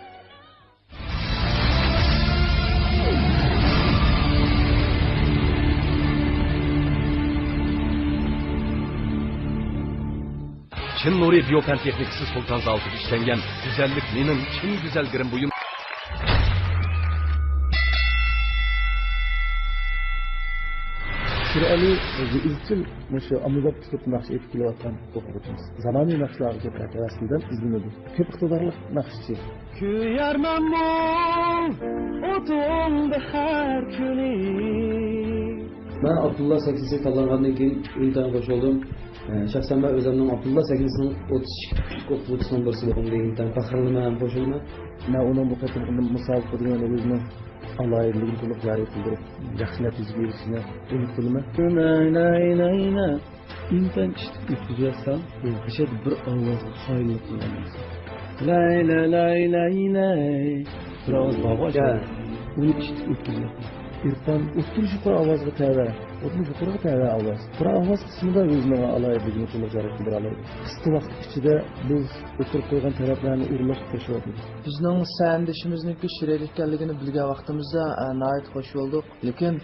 چىن نۇرى بىيو پەن تېخنىكىسى سۇلتان زاۋۇتىدا ئىشلەنگەن گۈزەللىك مېنىڭ چىن گۈزەلگىرىم بۇيۇم. شىرئەلى ئىزچىل مۇشۇ ئاممىباب ئۇسلۇبتا ناخشا ئېيتىپ كېلىۋاتقان ئوقۇغۇچىمىز. زامانىۋى ناخشىلارغا كۆپرەك ھەۋەس بىلەن ئىزدىنىدۇ. كۆپ ئىقتىدارلىق ناخشىچى. كۆيەرمەنمۇ ئوتۇڭدا ھەر كۈنى. مەن ئابدۇللا سەھنىسىگە تاللانغاندىن كېيىن ئىنتايىن خوش بولدۇم. ئە، شەخسەن مەن ئۆزۈمنىڭ ئابدۇللا سەھنىسىنىڭ ئوتتۇز ئىككى كۈنلۈك ئوقۇغۇچىسىنىڭ بىرسى بولغىنىمدىن ئىنتايىن پەخىرلىنىمەن ھەم خوش بولىمەن. مەن ئۇنىڭ بۇ قېتىمقى مۇسابىقىدە يەنە ئۆزىنىڭ ئالاھىدىلىكىنى تولۇق جارى قىلدۇرۇپ، ياخشى نەتىجىگە ئېرىشىشىنى ئۈمىد قىلىمەن. ئىنتايىن ئىشتىك ئۆتكۈزۈۋەتسەڭ، بۇ بىر ئاۋازغا قايىللىق قىلغان بولسا. لاي، لاي، لاي، لاي، لاي. بىر ئاۋاز بارغۇ، يا. ئۇنى ئىشتىك ئۆتكۈزۈۋەتمە. ئىرپان ئوتتۇرا يۇقىرى ئاۋازغا تەۋە، ئوتتۇرا يۇقىرىغا تەۋە ئاۋاز. يۇقىرى ئاۋاز قىسمىدا ئۆزىنىڭ ئالاھىدىلىكىنى تولۇق جارى قىلدۇرالايدۇ. قىسقا ۋاقىت ئىچىدە بىز ئوتتۇرىغا قويغان تەلەپلەرنى ئورۇنلاشقا تىرىشىۋاتىمىز. بىزنىڭ سەھنىدىشىمىزنىڭكى شىرەلىك ئىكەنلىكىنى بىلگەن ۋاقتىمىزدا، ئە، ناھايىتى خوش بولدۇق. لېكىن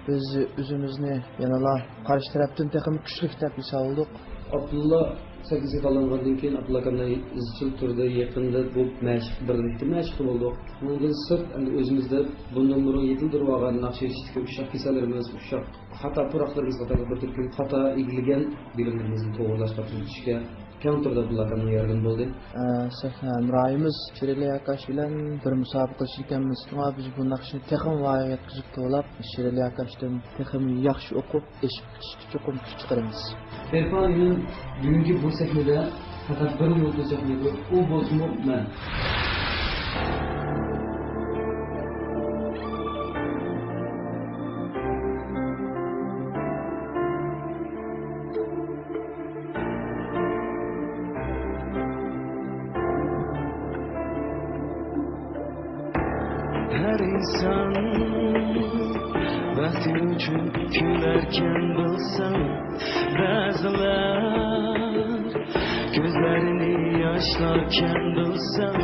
بىز ئۆزىمىزنى يەنىلا قارشى تەرەپتىن تېخىمۇ كۈچلۈك دەپ ھېسابلىدۇق. ئابدۇللا سەھنىسىگە تاللانغاندىن كېيىن، ئابدۇللا ئاكامنى ئىزچىل تۈردە يېقىندا بۇ مەشىق، بىرلىكتە مەشىقتە بولدۇق. ئۇنىڭدىن سىرت، ئەمدى ئۆزىمىزدە بۇندىن بۇرۇن يېتىلدۈرۈۋالغان ناخشا ئىچىدىكى ئۇششاق كېسەللىرىمىز، ئۇششاق خاتا پۇراقلىرىمىز قاتارلىق بىر تۈركۈم خاتا ئىگىلىگەن بىلىملىرىمىزنى توغرىلاشقا تۈزىتىشكە كەڭ تۈردە ئابدۇللا ئاكامنىڭ ياردىمى بولدى. ئە، سەھنە ھەمراھىمىز شىرەلى ئاكاش بىلەن بىر مۇسابىقىلىشىدىكەنمىز. شۇڭا بىز بۇ ناخشىنى تېخىمۇ ۋايىغا يەتكۈزۈپ توۋلاپ، شىرەلى ئاكاشتىن تېخىمۇ ياخشى ئوقۇپ، ئېشىپ چىقىشقا چوقۇم كۈچ چىقىرىمىز. ئىرفان ئىنىم بۈگۈنكى بۇ سەھنىدە پەقەت بىر يۇلتۇز چاقنايدۇ، ئۇ بولسىمۇ مەن. ھەر ئىنسان بەختى ئۈچۈن كۈلەركەن بىلسەڭ، بەزىلەر كۆزلىرىنى ياشلاركەن بىلسەڭ،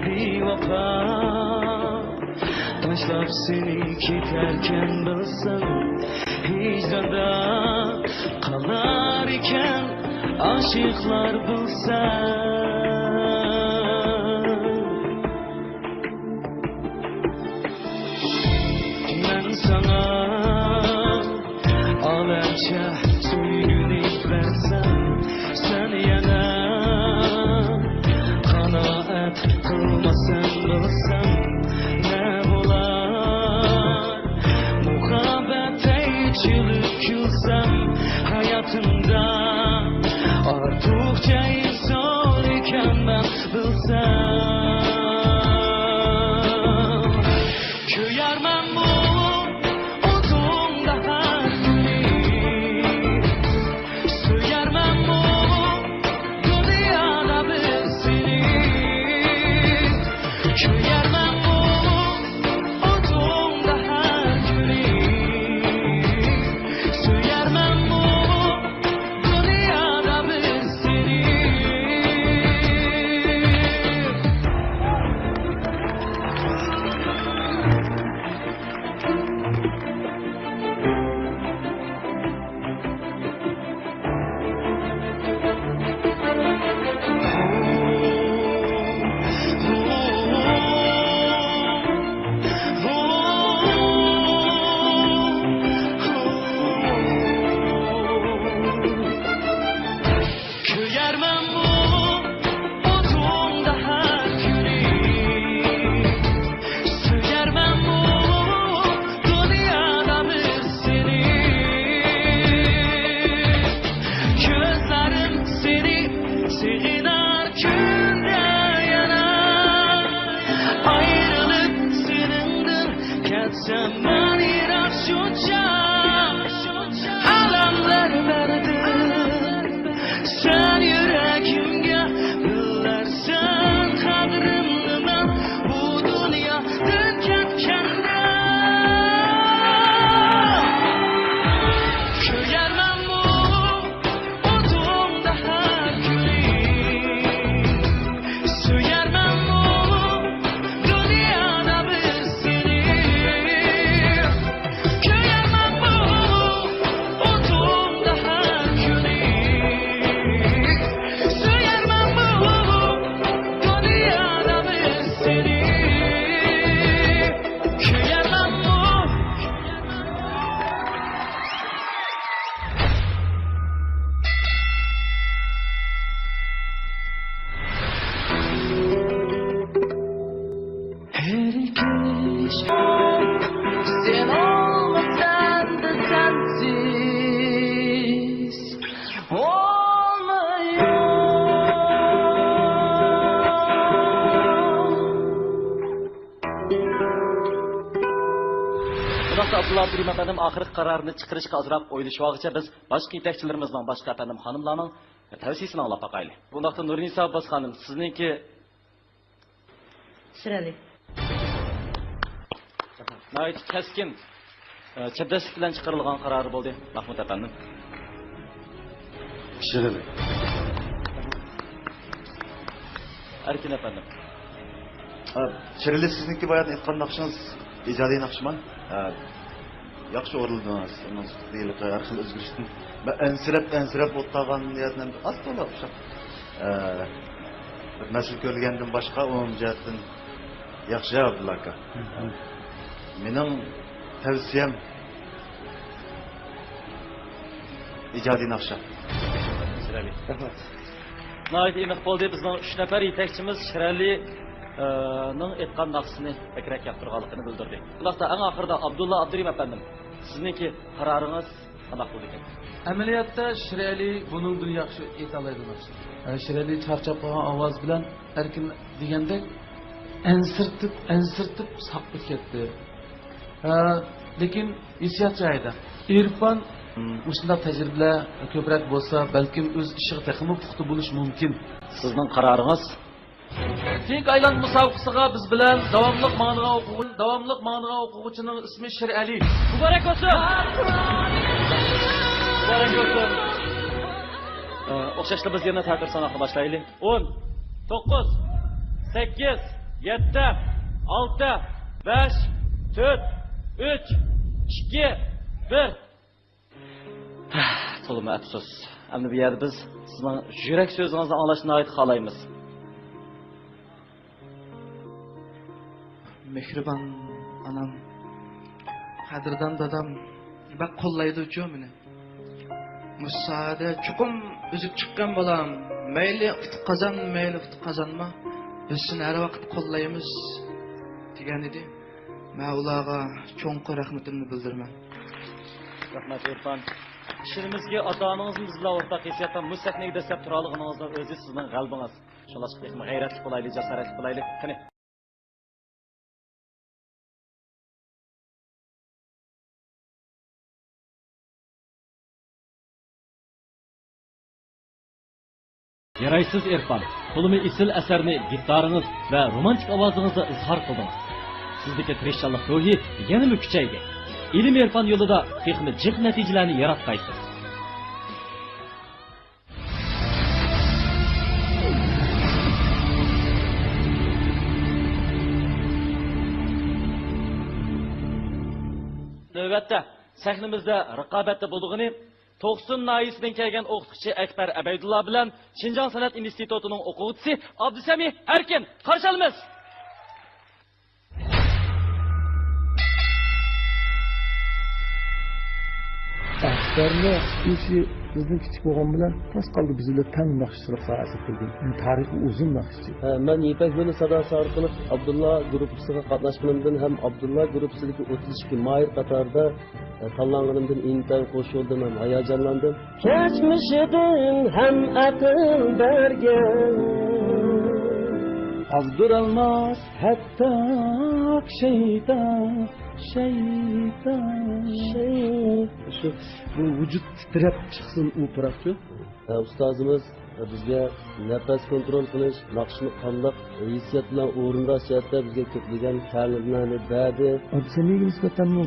بىۋاپا تاشلاپ سېنى كېتەركەن بىلسەڭ، ھىجراندا قالار ئىكەن ئاشىقلار بىلسەڭ. مەن ساڭا ئالەمچە سۆيگۈنى بەرسەم، سەن يەنە قانائەت قىلمىسەڭ، بىلسەم نە بولار؟ مۇھەببەتتە ئېچىلىپ كۈلسەم، ھاياتىمدا ئارتۇقچە ئىنسان ئىكەنمەن، بىلسەم. كۆيەرمەنمۇ ئوتۇڭدا ھەر كۈنى، سۆيەرمەنمۇ دۇنيادا بىر سېنى؟ كۆيەرمەنمۇ ئوتۇڭدا ھەر كۈنى، سۆيەرمەنمۇ دۇنيادا بىر سېنى؟ كېرىم ئەپەندىم ئاخىرقى قارارنى چىقىرىشقا ئازراق ئويلىشىۋالغۇچە، بىز باشقا يېتەكچىلىرىمىزنىڭ، باشقا ئەپەندىم خانىملارنىڭ تەۋسىيىسىنى ئاڭلاپ باقايلى. بۇنداقتا نۇرنىسا ئابباس خانىم، سىزنىڭكى شىرئەلى. ناھايىتى كەسكىن، ئە، چەبدەسلىك بىلەن چىقىرىلغان قارار بولدى، مەھمۇد ئەپەندىم. شىرئەلى. ئەركىن ئەپەندىم. ئە، شىرئەلى، سىزنىڭكى بايان ئېيتقان ناخشىڭىز ئىجادىي ناخشىما؟ ئە، ياخشى ئورۇندىڭىز. ئۇنىڭ ھېلىقى ھەر خىل ئۆزگىرىشتىن، مەن ئەنسىرەپ، ئەنسىرەپ ئولتۇرغان نىيەتنى ئاز تولا ئوخشاپ، ئە، بىر مەسىلە كۆرگەندىن باشقا، ئومۇمىي جەھەتتىن ياخشى، ئابدۇللا ئاكا. مېنىڭ تەۋسىيەم ئىجادىي ناخشا. رەھمەت. ناھايىتى ئېنىق بولدى. بىزنىڭ ئۈچ نەپەر يېتەكچىمىز شىرئەلى، ئە، نىڭ ئېيتقان ناخشىسىنى بەكرەك ياقتۇرغانلىقىنى بىلدۈردى. شۇنداقتا ئەڭ ئاخىرىدا ئابدۇللا ئابدۇرېھىم ئەپەندىم، سىزنىڭكى قارارىڭىز قانداق بولىدىكەن؟ ئەمەلىيەتتە شىرئەلى بۇنىڭدىن ياخشى ئېيتالايدۇ ناخشىنى. ئە، شىرئەلى چارچاپ قالغان ئاۋاز بىلەن ئەركىن دېگەندەك ئەنسىرىتىپ، ئەنسىرىتىپ ساقلاپ كەتتى. ئە، لېكىن ھېسسىيات جايىدا. ئېرپان مۇشۇنداق تەجرىبىلەر كۆپرەك بولسا، بەلكىم ئۆز ئىشىغا تېخىمۇ پۇختا بولۇشى مۇمكىن. سىزنىڭ قارارىڭىز؟ كېيىنكى ئايلانما مۇسابىقىسىغا بىز بىلەن داۋاملىق ماڭىدىغان ئوقۇغۇ-، داۋاملىق ماڭىدىغان ئوقۇغۇچىنىڭ ئىسمى شىرئەلى. مۇبارەك بولسۇن! مۇبارەك بولسۇن! ئە، ئوخشاشلا بىز يەنە تەتۈر ساناقنى باشلايلى. ئون، توققۇز، سەككىز، يەتتە، ئالتە، بەش، تۆت، ئۈچ، ئىككى، بىر. تولىمۇ ئەپسۇس. ئەمدى بۇ يەردە بىز سىزنىڭ يۈرەك سۆزىڭىزنى ئاڭلاشنى ناھايىتى خالايمىز. مېھرىبان ئانام، قەدىردان دادام بەك قوللايدۇچۇ مېنى. مۇشۇ ساھەدە چوقۇم ئۈزۈپ چىققان بالام، مەيلى ئۇتۇق قازان، مەيلى ئۇتۇق قازانما، بىز سېنى ھەر ۋاقىت قوللايمىز دېگەن ئىدى. مەن ئۇلارغا چوڭقۇر رەھمىتىمنى بىلدۈرىمەن. رەھمەت، ئېرپان. ئىشىنىمىزكى، ئاتا-ئانىڭىزمۇ بىز بىلەن ئورتاق ھېسسىياتتا مۇشۇ سەھنىگە دەسسەپ تۇرالىغىنىڭىزنىڭ ئۆزى سىزنىڭ غەلىبىڭىز. شۇڭلاشقا تېخىمۇ غەيرەتلىك بولايلى، جاسارەتلىك بولايلى. قېنى. يارايسىز ئېرپان، تولىمۇ ئېسىل ئەسەرنى گىتارىڭىز ۋە رومانتىك ئاۋازىڭىزدا ئىزھار قىلدىڭىز. سىزدىكى تىرىشچانلىق روھى يەنىمۇ كۈچەيدى. ئىلىم-ئېرپان يولىدا تېخىمۇ جىق نەتىجىلەرنى ياراتقايسىز. نۆۋەتتە سەھنىمىزدە رىقابەتتە بولىدىغىنى توقسۇن ناھىيەسىدىن كەلگەن ئوقۇتقۇچى ئەكبەر ئەبەيدۇللا بىلەن شىنجاڭ سەنئەت ئىنستىتۇتىنىڭ ئوقۇغۇچىسى ئابدۇسەمى ئەركىن. قارشى ئالىمىز! ئەكبەرنىڭ يېشى بىزدىن كىچىك بولغان بىلەن تاس قالدى بىز بىلەن تەڭ ناخشىچىلىق ساھەسىگە كىرگەن. يەنى تارىخى ئۇزۇن ناخشىچى. ھە، مەن يىپەك يولى ساداسى ئارقىلىق ئابدۇللا گۇرۇپپىسىغا قاتناشقىنىمدىن ھەم ئابدۇللا گۇرۇپپىسىدىكى ئوتتۇز ئىككى ماھىر قاتارىدا، ھە، تاللانغىنىمدىن ئىنتايىن خوش بولدۇم ھەم ھاياجانلاندىم. كەچمىشىدىن ھەم ئەقىل بەرگەن. ئازدۇرالماس ھەتتا شەيتان، شەيتان. شەي-، شۇ، بۇ ۋۇجۇد تىترەپ چىقسۇن ئۇ پۇراقچۇ. ھە، ئۇستازىمىز بىزگە نەپەس كونترول قىلىش، ناخشىنى قانداق ھېسسىيات بىلەن ئورۇنداش جەھەتتە بىزگە كۆپلىگەن تەلىملەرنى بەردى. ئابدۇسەمىگە نىسبەتەنمۇ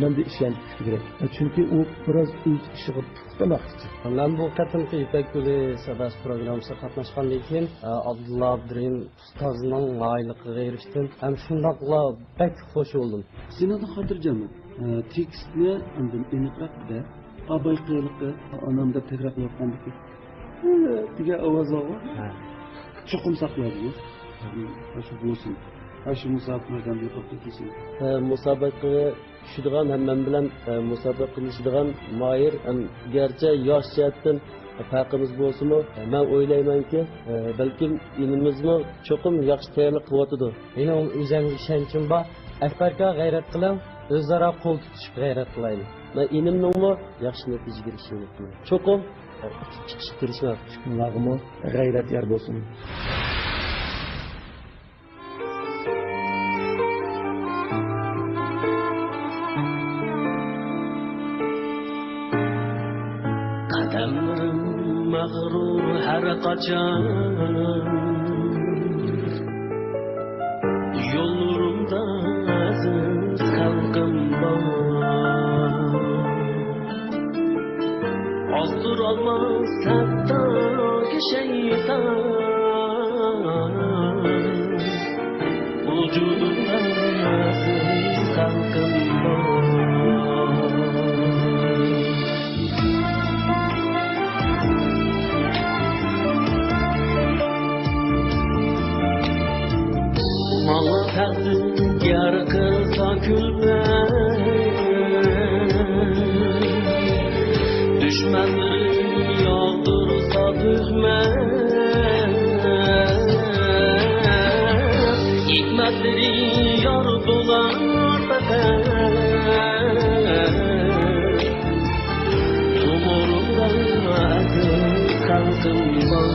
مەندە ئىشەنچ كۈچلۈكرەك. چۈنكى ئۇ بىراز ئۆز ئىشىغا پۇختا ناخشىچى. مەن بۇ قېتىمقى يىپەك يولى ساداسى پروگراممىسىغا قاتناشقاندىن كېيىن، ئابدۇللا ئابدۇرېھىم ئۇستازنىڭ ماھىرلىقىغا ئېرىشتىم ھەم شۇنداقلا بەك خوش بولدۇم. سېنىڭدىن خاتىرجەممەن. ئە، تېكىستنى ئاندىن ئېنىقراق دە. ئاباي قېيىلىقى، ئانام دەپ تەكرار قىلىۋاتقاندىكىن. ئە، دېگەن ئاۋاز بارغۇ. ھە. چوقۇم ساقلايدۇ. ھە. شۇ بولسۇن. ھە، شۇ مۇسابىقە مەيدانىدا يوقاپ كەتمىسۇن. ھە، مۇسابىقىگە چۈشىدىغان ھەم مەن بىلەن، ئە، مۇسابىقە قىلىشىدىغان ماھىر ھەم گەرچە ياش جەھەتتىن پەرقىمىز بولسىمۇ، مەن ئويلايمەنكى، ئە، بەلكىم ئىنىمىزمۇ چوقۇم ياخشى تەييارلىق قىلىۋاتىدۇ. مېنىڭ ئۆزۈمگە ئىشەنچىم بار. ئەكبەركا غەيرەت قىلىڭ، ئۆزئارا قول تۇتۇشۇپ غەيرەت قىلايلى. مەن ئىنىمنىڭمۇ ياخشى نەتىجىگە ئېرىشىشىنى ئۈمىد قىلىمەن. چوقۇم، ئە، ئۇتۇپ چىقىشقا تىرىشىمەن. ئۇلارغىمۇ غەيرەت يار بولسۇن. ئەمرىم مەغرۇر ھەر قاچان، يوللىرىمدا ئەزىز خەلقىم بار. ئازدۇرالماس ھەتتا شەيتان، ۋۇجۇدۇمدا ئەزىز خەلقىم بار. ماڭا تەقدىر يار قىلسا كۈلپەت، دۈشمەنلىرىم ياغدۇرسا تۆھمەت، ھېكمەتلىرى يار بولار پەقەت. تومۇرۇمدا ئەزىز خەلقىم بار.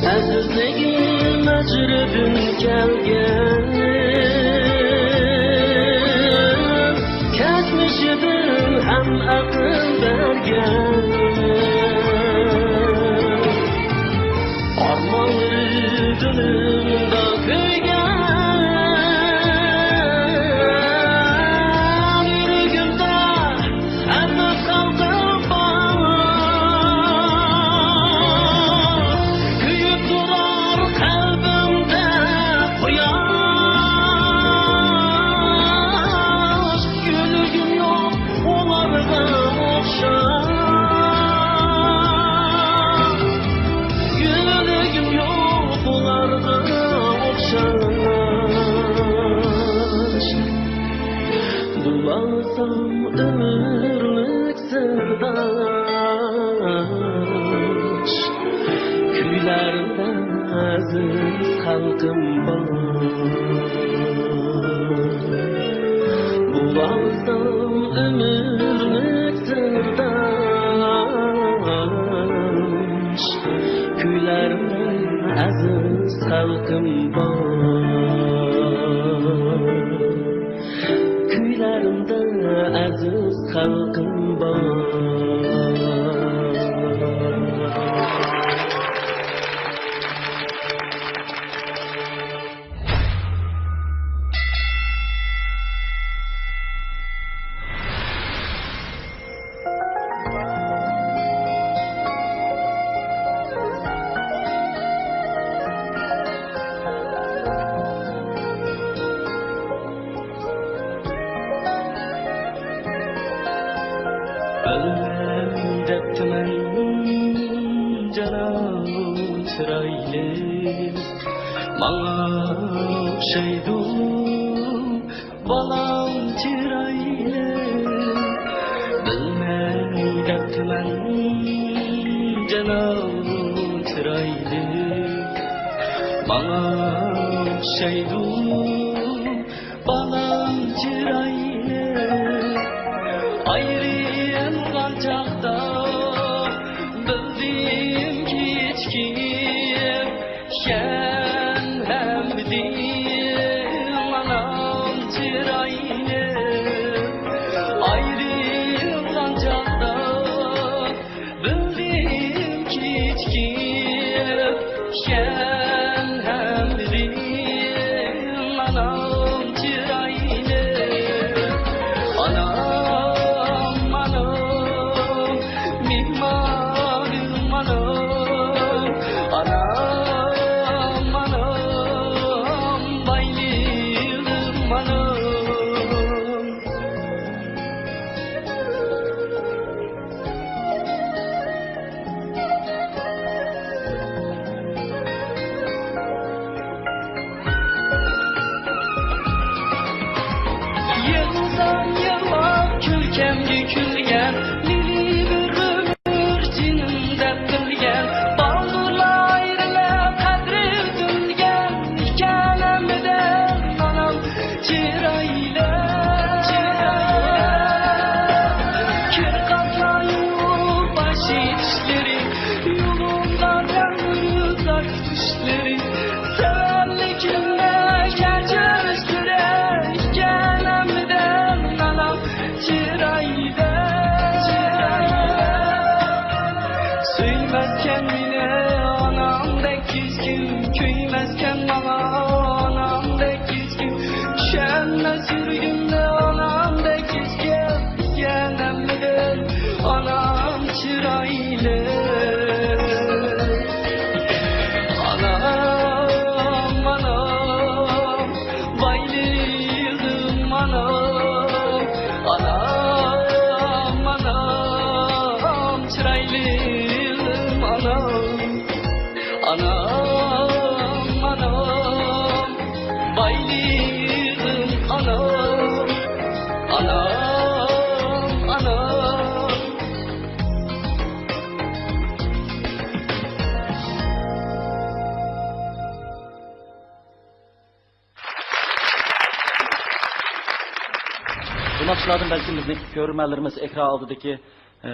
ئەزىزلىكىم ئەجرىدىن كەلگەن، كەچمىشىدىن ھەم ئەقىل بەرگەن. ئارمانلىرى دىلىمدا كۆيگەن، يۈرىكىمدە ئەزىز خەلقىم بار. كۆيۈپ تۇرار قەلبىمدە قۇياش، يۈرىكىم يوق ئۇلارغا ئوخشاش، يۈرىكىم يوق ئۇلارغا ئوخشاش. بولالىسام ئۆمۈرلۈك سىرداش، كۈيلەردە ئەزىز خەلقىم بار. بولالىسام ئۆمۈرلۈك سىرداش، كۈيلەردە ئەزىز خەلقىم بار. كۈيلەردە ئەزىز خەلقىم بار. ئۆلمەي دەپتىمەن جانان چىرايلىق، ماڭا ئوخشايدۇ بالام چىرايلىق، بىلمەي دەپتىمەن جانان چىرايلىق، ماڭا ئوخشايدۇ بالام چىرايلىق. ئايرىلغان چاغدا بىلدىم كېچىكىپ، سەن ھەممىدىن ئانام چىرايلىق. ئايرىلغان چاغدا بىلدىم كېچىكىپ، سەن ھەممىدىن ئانام چىرايلىق. ئانام ئانام، ئانام، بايلىقىم ئانام. ئانام، ئانام. بۇ ناخشىلاردىن بەلكىم بىزنىڭ كۆرۈرمەنلىرىمىز، ئېكران ئالدىدىكى، ئى،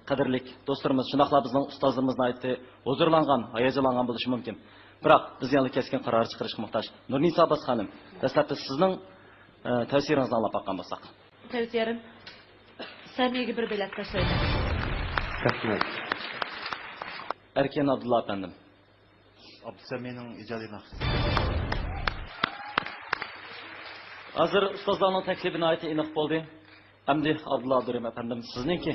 قەدىرلىك دوستلىرىمىز، شۇنداقلا بىزنىڭ ئۇستازلىرىمىز ناھايىتى ھۇزۇرلانغان، ھاياجانلانغان بولۇشى مۇمكىن. بىراق، بىز يەنىلا كەسكىن قارار چىقىرىشقا موھتاج. نۇرنىسا ئابباس خانىم، دەسلەپتە سىزنىڭ، ئى، تەۋسىيەڭىزنى ئاڭلاپ باققان بولساق. تەۋسىيەم، سەمىگە بىر بېلەت تاشلايمەن. رەھمەت. ئەركىن ئابدۇللا ئەپەندىم. ئابدۇسەمىنىڭ ئىجادىي ناخشىسى. ھازىر ئۇستازلارنىڭ تەكلىپى ناھايىتى ئېنىق بولدى. ئەمدى ئابدۇللا ئابدۇرېھىم ئەپەندىم، سىزنىڭكى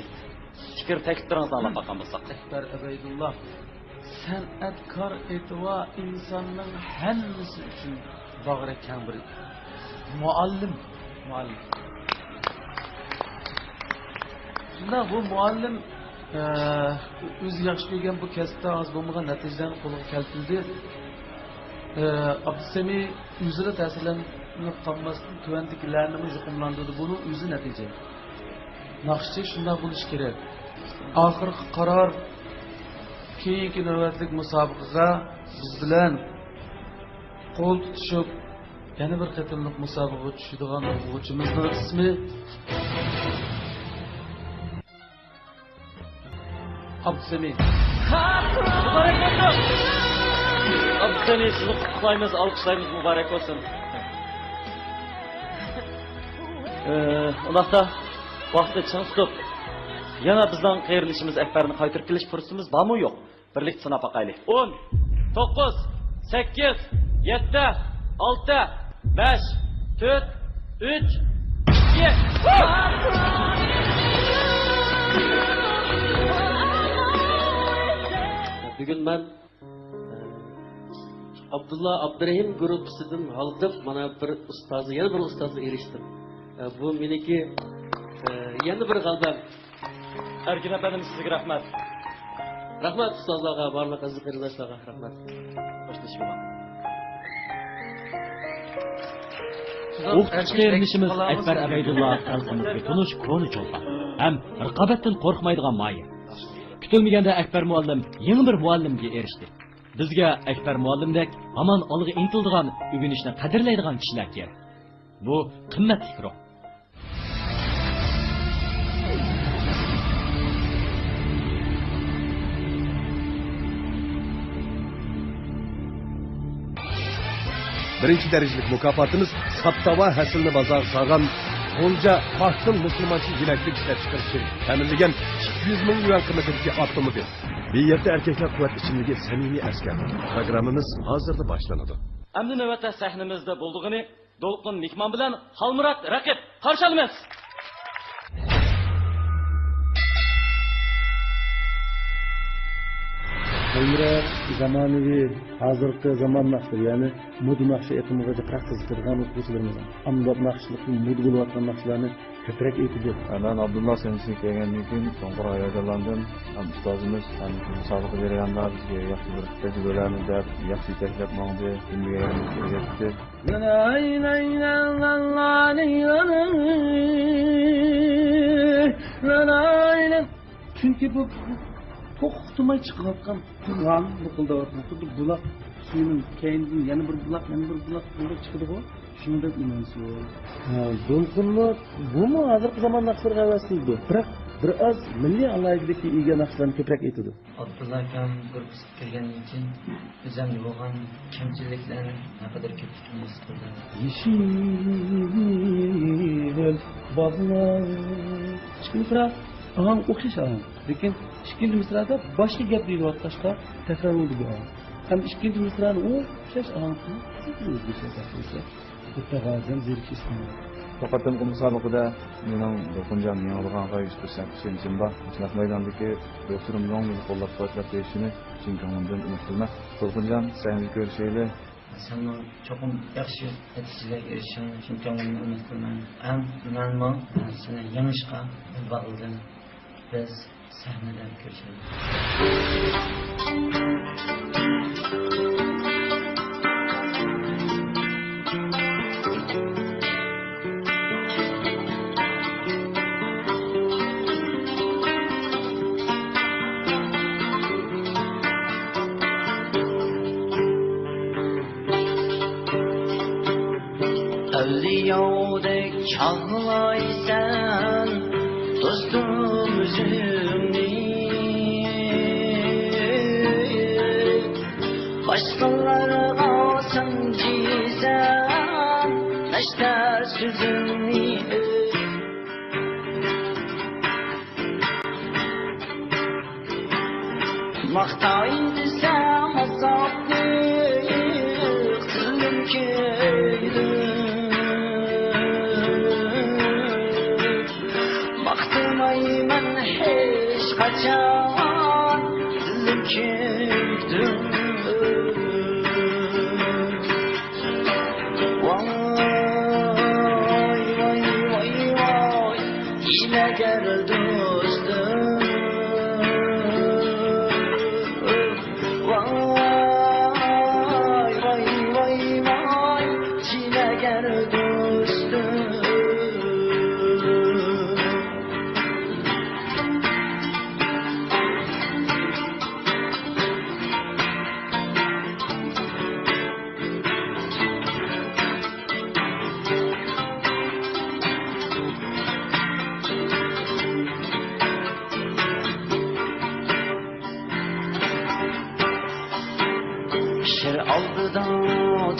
پىكىر تەكلىپلىرىڭىزنى ئاڭلاپ باققان بولساق. ئەكبەر ئەبەيدۇللا، سەنئەتكار ئېتىۋا ئىنساننىڭ ھەممىسى ئۈچۈن باغرى كەڭ بىر مۇئەللىم. مۇئەللىم. شۇنداق، بۇ مۇئەللىم، ئە، ئۆزى ياخشى كۆرگەن بۇ كەسىپتە ئاز بولمىغان نەتىجىلەرنى قولغا كەلتۈردى. ئە، ئابدۇسەمى ئۆزىلا تەسىرلىنىپ قالماستىن، تۆۋەندىكىلەرنىمۇ يۇقۇملاندۇردى. بۇنىڭ ئۆزى نەتىجە. ناخشىچى شۇنداق بولۇشى كېرەك. ئاخىرقى قارار، كېيىنكى نۆۋەتلىك مۇسابىقىگە بىز بىلەن قول تۇتۇشۇپ، يەنە بىر قېتىملىق مۇسابىقىگە چۈشىدىغان ئوقۇغۇچىمىزنىڭ ئىسمى ئابدۇسەمى. مۇبارەك بولسۇن! ئابدۇسەمى، سىزنى قۇتلۇقلايمىز، ئالقىشلايمىز، مۇبارەك بولسۇن! ئى، ئۇنداقتا ۋاقىتنى چىڭ تۇتۇپ، يەنە بىزنىڭ قېرىندىشىمىز ئەكبەرنى قايتۇرۇپ كېلىش پۇرسىتىمىز بارمۇ يوق؟ بىرلىكتە ساناپ باقايلى. ئون، توققۇز، سەككىز، يەتتە، ئالتە، بەش، تۆت، ئۈچ، ئىككى. بۈگۈن مەن، ئابدۇللا ئابدۇرېھىم گۇرۇپپىسىدىن ھالقىپ، مانا بىر ئۇستازغا، يەنە بىر ئۇستازغا ئېرىشتىم. بۇ مېنىڭكى، يەنە بىر غەلىبەم. ئەركىن ئەپەندىم، سىزگە رەھمەت. رەھمەت ئۇستازلارغا، بارلىق ئەزىز قېرىنداشلارغا رەھمەت. ئوقۇتقۇچى قېرىندىشىمىز ئەكبەر ئەبەيدۇللا خەلقىمىزگە تونۇش كونا چولپان ھەم رىقابەتتىن قورقمايدىغان ماھىر. كۈتۈلمىگەندە ئەكبەر مۇئەللىم يېڭى بىر مۇئەللىمگە ئېرىشتى. بىزگە ئەكبەر مۇئەللىمدەك ھامان ئالغا ئىنتىلىدىغان، ئۆگىنىشنى قەدىرلەيدىغان كىشىلەر كېرەك. بۇ قىممەتلىك روھ. بىرىنچى دەرىجىلىك مۇكاپاتىمىز ساپتاۋا ھەسىلىنى بازارغا سالغان غۇلجا پاختىن مۇسۇلمانچە يېمەكلىك ئىشلەپچىقىرىشنى تەمىنلىگەن ئىككى يۈز مىڭ يۈەن قىممىتىدىكى ئاپتوموبىل. بىر يەردە ئەركەكلەر قۇۋۋەت ئىچىملىكى سەمىمىي ئەسكەر. پروگراممىمىز ھازىرلا باشلىنىدۇ. ئەمدى نۆۋەتتە سەھنىمىزدە بولىدىغىنى دولقۇن مېھمان بىلەن خالمۇرات رەقىب. قارشى ئالىمىز! خالمۇرات زامانىۋى، ھازىرقى زامان ناخشىلىرى، يەنى مودا ناخشا ئېقىمىغا جىقراق قىزىقىدىغان ئوقۇغۇچىلىرىمىز. ئانداق ناخشىلىقنىڭ مودا بولۇۋاتقان ناخشىلارنى كۆپرەك ئېيتىدۇ. مەن ئابدۇللا سەھنىسىگە كەلگەندىن كېيىن چوڭقۇر ھاياجانلاندىم. ھەم ئۇستازىمىز ھەم مۇسابىقە جەريانىدا بىزگە ياخشى بىر تەجرىبىلەرنى بەپ، ياخشى يېتەكلەپ ماڭدى. ھەممىگە ياردەم ئۆگەتتى. چۈنكى بۇ توختىماي چىقىۋاتقان قۇرئان، لىقىلداۋاتقان خۇددى بۇلاق سۈيىنىڭ كەينىدىن يەنە بىر بۇلاق، يەنە بىر بۇلاق بولۇپ چىقىدىغۇ، شۇنىڭدەك ئىمانسىز. ھە، دولقۇنمۇ، بۇمۇ ھازىرقى زامان ناخشىلىرىغا ھەۋەس قىلىدۇ، بىراق بىر ئاز مىللىي ئالاھىدىلىككە ئىگە ناخشىلارنى كۆپرەك ئېيتىدۇ. ئابدۇللا ئاكام گۇرۇپپىسىغا كىرگەندىن كېيىن، ئۆزۈمدە بولغان كەمچىلىكلەرنى نەقەدەر كۆپلۈكىنى ھېس قىلدىم. يېشىل باغلار. ئىككى مىسرا ئاھاڭ ئوخشاش ئاھاڭ. لېكىن ئىككىنچى مىسرادا باشقا گەپ دېيىلىۋاتقاچقا تەكرار بولدى بۇ ئاھاڭ. ھەم ئىككىنچى مىسرانى ئوخشاش ئاھاڭ قىلىپ ئۆزگىچە تەكرار. بۇ قېتىمقى مۇسابىقىدە مېنىڭ دولقۇنجان يېڭىلغانغا يۈز پىرسەنت ئىشەنچىم بار. نەق مەيداندىكى دوستلىرىمنىڭ مېنى قوللاپ-قۇۋۋەتلەپ بېرىشىنى چىن كۆڭلۈمدىن ئۈمىد قىلىمەن. دولقۇنجان، سەھنىدە كۆرۈشەيلى. سەنمۇ چوقۇم ياخشى نەتىجىلەرگە ئېرىشىشىڭنى چىن كۆڭلۈمدىن ئۈمىد قىلىمەن. ھەم مەنمۇ سېنى يېڭىشقا باغلىدىم. بىز سەھنىدە كۆرۈشەيلى. ئەۋلىيادەك چاغلايسەن، دوستۇم، ئۆزۈڭنى. باشقىلارغا سانجىسەن نەشتەر سۆزۈڭنى. ماختاي دېسەم ئازابلىق تىلىم كۆيدى. ماختىمايمەن ھېچقاچان، دىلىم كۆيدى. ۋاي، ۋاي، ۋاي، ۋاي، ھىيلەگەر دوستۇم. ۋاي، ۋاي، ۋاي، ۋاي، ھىيلەگەر دوستۇم. شىر ئالدىدا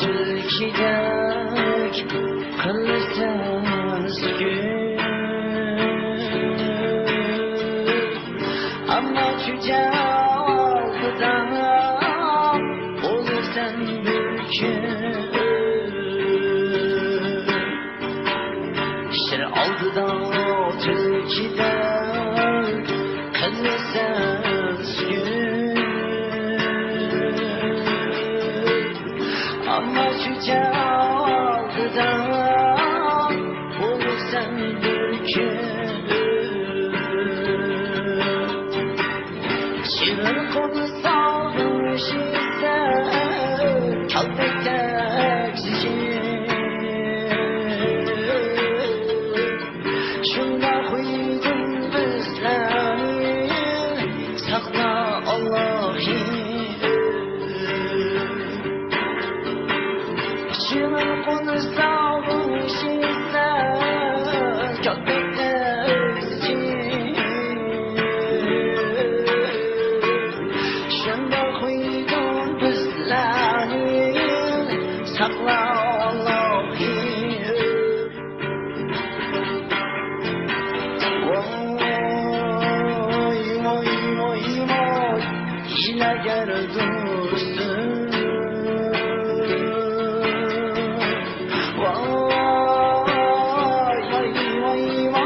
تۈلكىدەك قىلىسەن سۈكۈت. ئەمما چۈجە ئالدىدا بولىسەن بۈركۈت. شىر ئالدىدا تۈلكىدەك قىلىسەن سۈكۈت. ئەمما چۈجە ئالدىدا بولىسەن بۈركۈت. شېرىن قول سالغىن شېرىن، كالتەكتەك زىچىن. شۇنداق خۇيدىن بىزلەرنى ساقلا ئاللاھىم. شېرىن قول سالغىن شېرىن، كالتەكتەك زىچىن. شۇنداق خۇيدىن بىزلەرنى ساقلا ئاللاھىم. ۋاي، ۋاي، ۋاي، ۋاي، ھىيلەگەر دوستۇم. ۋاي، ۋاي، ۋاي، ۋاي،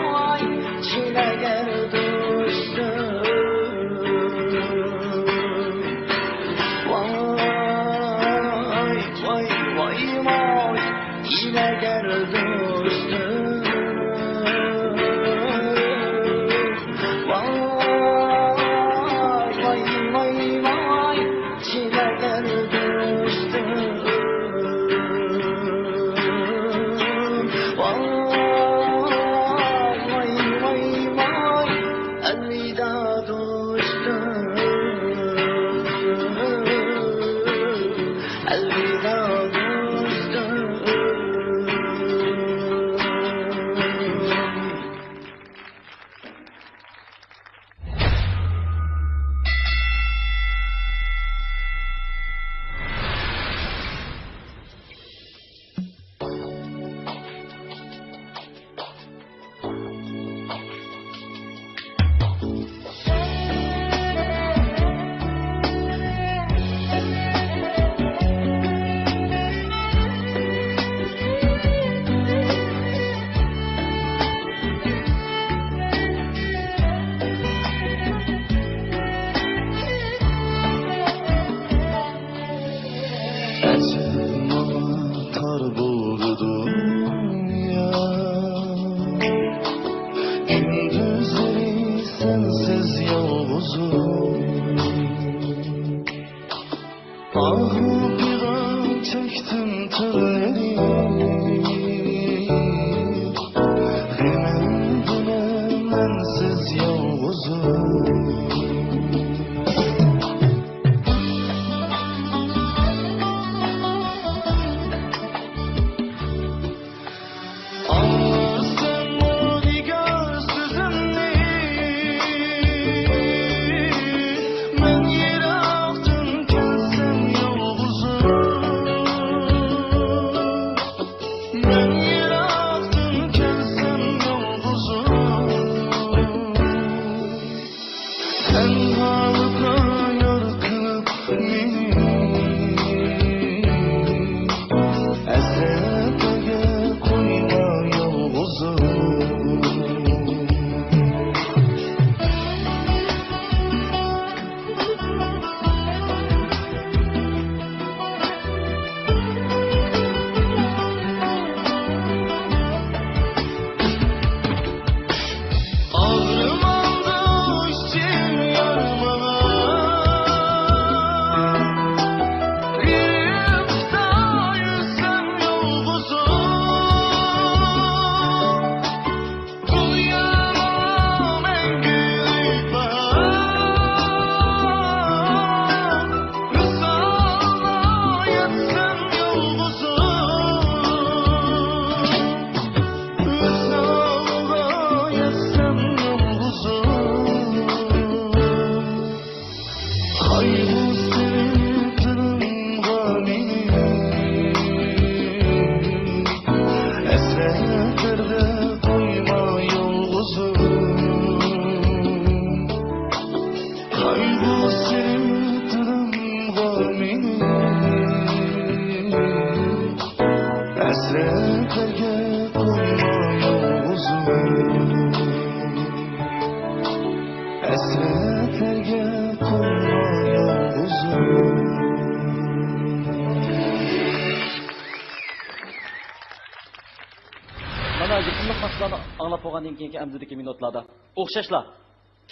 ئاڭلاپ بولغاندىن كېيىنكى ئەمدىكى مىنۇتلاردا ئوخشاشلا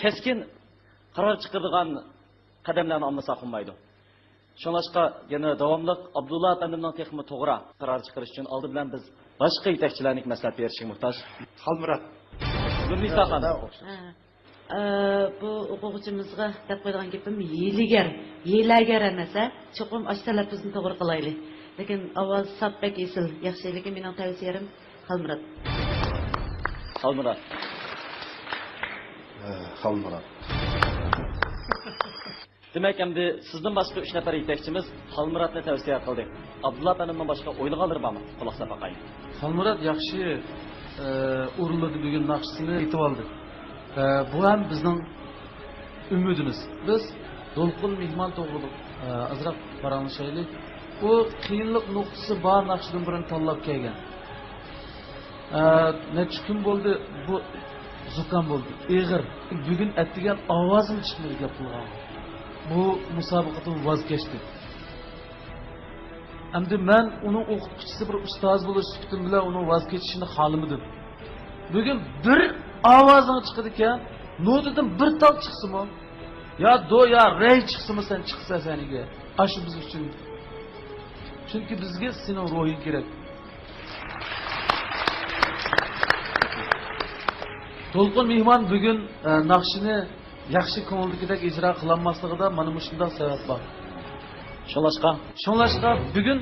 كەسكىن قارار چىقىرىدىغان قەدەملەرنى ئالمىساق بولمايدۇ. شۇڭلاشقا يەنە داۋاملىق ئابدۇللا ئەپەندىمنىڭ تېخىمۇ توغرا قارار چىقىرىش ئۈچۈن ئالدى بىلەن بىز باشقا يېتەكچىلەرنىڭ مەسلىھەت بېرىشىگە موھتاج. خالمۇرات. گۈلنىسا خانىم. ھە. ئە، بۇ ئوقۇغۇچىمىزغا دەپ قويىدىغان گېپىم ھىيلىگەر، ھىيلەگەر ئەمەس، ھە؟ چوقۇم ئاشۇ تەلەپپۇزنى توغرا قىلايلى. لېكىن ئاۋاز ساپ بەك ئېسىل، ياخشى. لېكىن مېنىڭ تەۋسىيەم خالمۇرات. خالمۇرات. ھە، خالمۇرات. دېمەك، ئەمدى سىزدىن باشقا ئۈچ نەپەر يېتەكچىمىز خالمۇراتنى تەۋسىيە قىلدى. ئابدۇللا ئەپەندىمدىن باشقا ئويلىغانلىرى بارمۇ؟ قۇلاق ساپ باقايلى. خالمۇرات ياخشى، ئە، ئورۇنلىدى بۈگۈن ناخشىسىنى، ئېيتىۋالدى. ئە، بۇ ھەم بىزنىڭ ئۈمىدىمىز. بىز دولقۇن مېھمان توغرىلىق، ئە، ئازراق پاراڭلىشايلى. ئۇ قىيىنلىق نۇقتىسى بار ناخشىدىن بىرىنى تاللاپ كەلگەن. ئە، نەچچە كۈن بولدى، بۇ زۇكام بولدى. ئېغىر. بۈگۈن ئەتىگەن ئاۋازىمۇ چىقمىدى گەپ قىلغان. بۇ مۇسابىقىدىن ۋاز كەچتى. ئەمدى مەن ئۇنىڭ ئوقۇتقۇچىسى، بىر ئۇستاز بولۇش سۈپىتىم بىلەن ئۇنىڭ ۋاز كېچىشىنى خالىمىدىم. بۈگۈن بىر ئاۋازىڭ چىقىدىكەن، نوتىدىن بىر تال چىقسىمۇ، يا دو، يا رەي چىقسىمۇ، سەن چىقىسەن سەھنىگە. ئاشۇ بىز ئۈچۈن. چۈنكى بىزگە سېنىڭ روھىڭ كېرەك. دولقۇن مېھمان بۈگۈن، ئە، ناخشىنى ياخشى كۆڭۈلدىكىدەك ئىجرا قىلالماسلىقىدا مانا مۇشۇنداق سەۋەب بار. شۇڭلاشقا؟ شۇڭلاشقا بۈگۈن،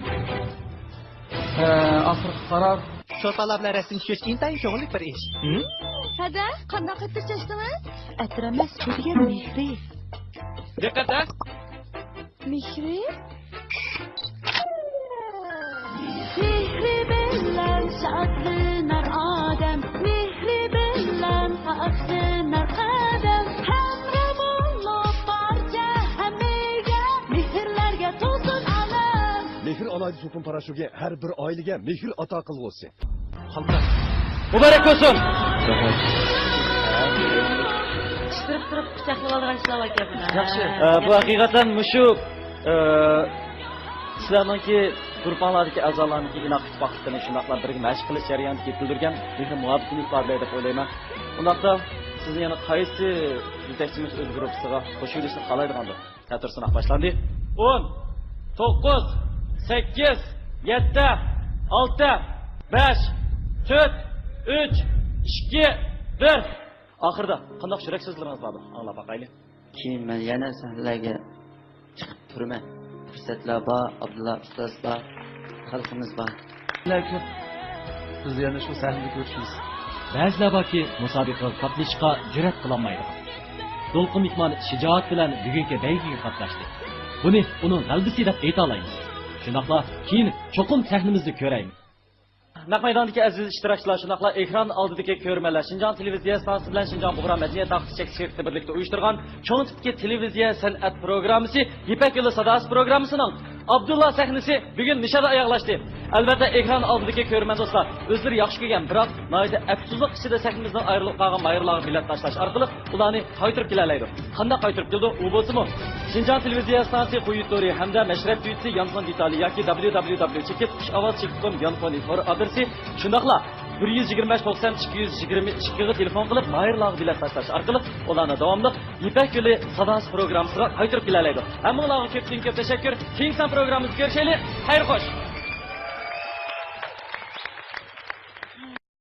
ئە، ئاخىرقى قارار. شورپالار بىلەن رەسىم چۈشۈرۈش ئىنتايىن كۆڭۈللۈك بىر ئىش. ھەدە، قانداق ئەتىر چاچتىڭىز؟ ئەتىر ئەمەس، بۇ دېگەن مېھرى. دىققەت، ھە؟ مېھرى؟ مېھرى بىلەن شادلىنار ئادەم، مېھرى بىلەن پاكلىنار قەدەم، ھەمراھ بولۇپ بارچە ھەممىگە، مېھىرلەرگە تولسۇن ئالەم. مېھىر ئالاھىدە سوپۇن پاراشوكى ھەر بىر ئائىلىگە مېھىر ئاتا قىلغۇسى. مۇبارەك بولسۇن! قىچقىرىپ تۇرۇپ قۇچاقلىۋالىدىغان ئىشلار باركەن بۇنىڭ. ياخشى. ئە، بۇ ھەقىقەتەن مۇشۇ، ئە، سىلەرنىڭكى گۇرۇپپاڭلاردىكى ئەزالارنىڭكى ئىناق ئىتتىپاقلىقىنى، شۇنداقلا بىرگە مەشىق قىلىش جەريانىدا يېتىلدۈرگەن مېھىر مۇھەببىتىنى ئىپادىلەيدۇ دەپ ئويلايمەن. ئۇنداقتا سىزنى يەنە قايسى يېتەكچىمىز ئۆز گۇرۇپپىسىغا قوشۇۋېلىشنى خالايدىغاندۇر؟ تەتۈر سىناق باشلاندى. ئون، توققۇز، سەككىز، يەتتە، ئالتە، بەش، تۆت، ئۈچ، ئىككى، بىر. ئاخىرىدا قانداق يۈرەك سۆزلىرىڭىز باردۇ؟ ئاڭلاپ باقايلى. كېيىن مەن يەنە سەھنىلەرگە چىقىپ تۇرىمەن. پۇرسەتلەر بار، ئابدۇللا ئۇستاز بار، خەلقىمىز بار. كۆپ. بىز يەنە شۇ سەھنىدە كۆرۈشىمىز. بەزىلەر باركى، مۇسابىقىگە قاتنىشىشقا جۈرئەت قىلالمايدىغان. دولقۇن مېھمان شىجائەت بىلەن بۈگۈنكى بەيگىگە قاتناشتى. بۇنى ئۇنىڭ غەلىبىسى دەپ ئېيتالايمىز. شۇنداقلا كېيىن چوقۇم سەھنىمىزدە كۆرەيمىز. نەق مەيداندىكى ئەزىز ئىشتىراكچىلار، شۇنداقلا ئېكران ئالدىدىكى كۆرۈرمەنلەر، شىنجاڭ تېلېۋىزىيە ئىستانسىسى بىلەن شىنجاڭ بۇغرا مەدەنىيەت ھەققىدە چەكلىك شىركىتى بىرلىكتە ئۇيۇشتۇرغان چوڭ تىپتىكى تېلېۋىزىيە سەنئەت پروگراممىسى يىپەك يولى ساداسى پروگراممىسىنىڭ ئابدۇللا سەھنىسى بۈگۈن نىشادا ئاياغلاشتى. ئەلۋەتتە، ئېكران ئالدىدىكى كۆرۈرمەن دوستلار، ئۆزلىرى ياخشى كۆرگەن، بىراق ناھايىتى ئەپسۇسلۇق ئىچىدە سەھنىمىزدىن ئايرىلىپ قالغان ماھىرلارغا بېلەت تاشلاش ئارقىلىق ئۇلارنى قايتۇرۇپ كېلەلەيدۇ. قانداق قايتۇرۇپ كېلىدۇ؟ ئۇ بولسىمۇ، شىنجاڭ تېلېۋىزىيە ئىستانسىسى خۇيى تورى ھەمدە مەشرەپ تۈۋىتى يانفون دېتالى ياكى دبليۇ دبليۇ دبليۇ چېكىت خۇش ئاۋاز چېكىت كوم يانفون تور ئادرېسى، شۇنداقلا بىر يۈز يىگىرمە بەش توقسان ئىككى يۈز يىگىرمە ئىككىگە تېلېفون قىلىپ، ماھىرلارغا بېلەت تاشلاش ئارقىلىق ئۇلارنى داۋاملىق يىپەك يولى ساداسى پروگراممىسىغا قايتۇرۇپ كېلەلەيدۇ. ھەممىڭلارغا كۆپتىن كۆپ تەشەككۈر. كېيىنكى سان پروگراممىمىزدا كۆرۈشەيلى. خەير خوش.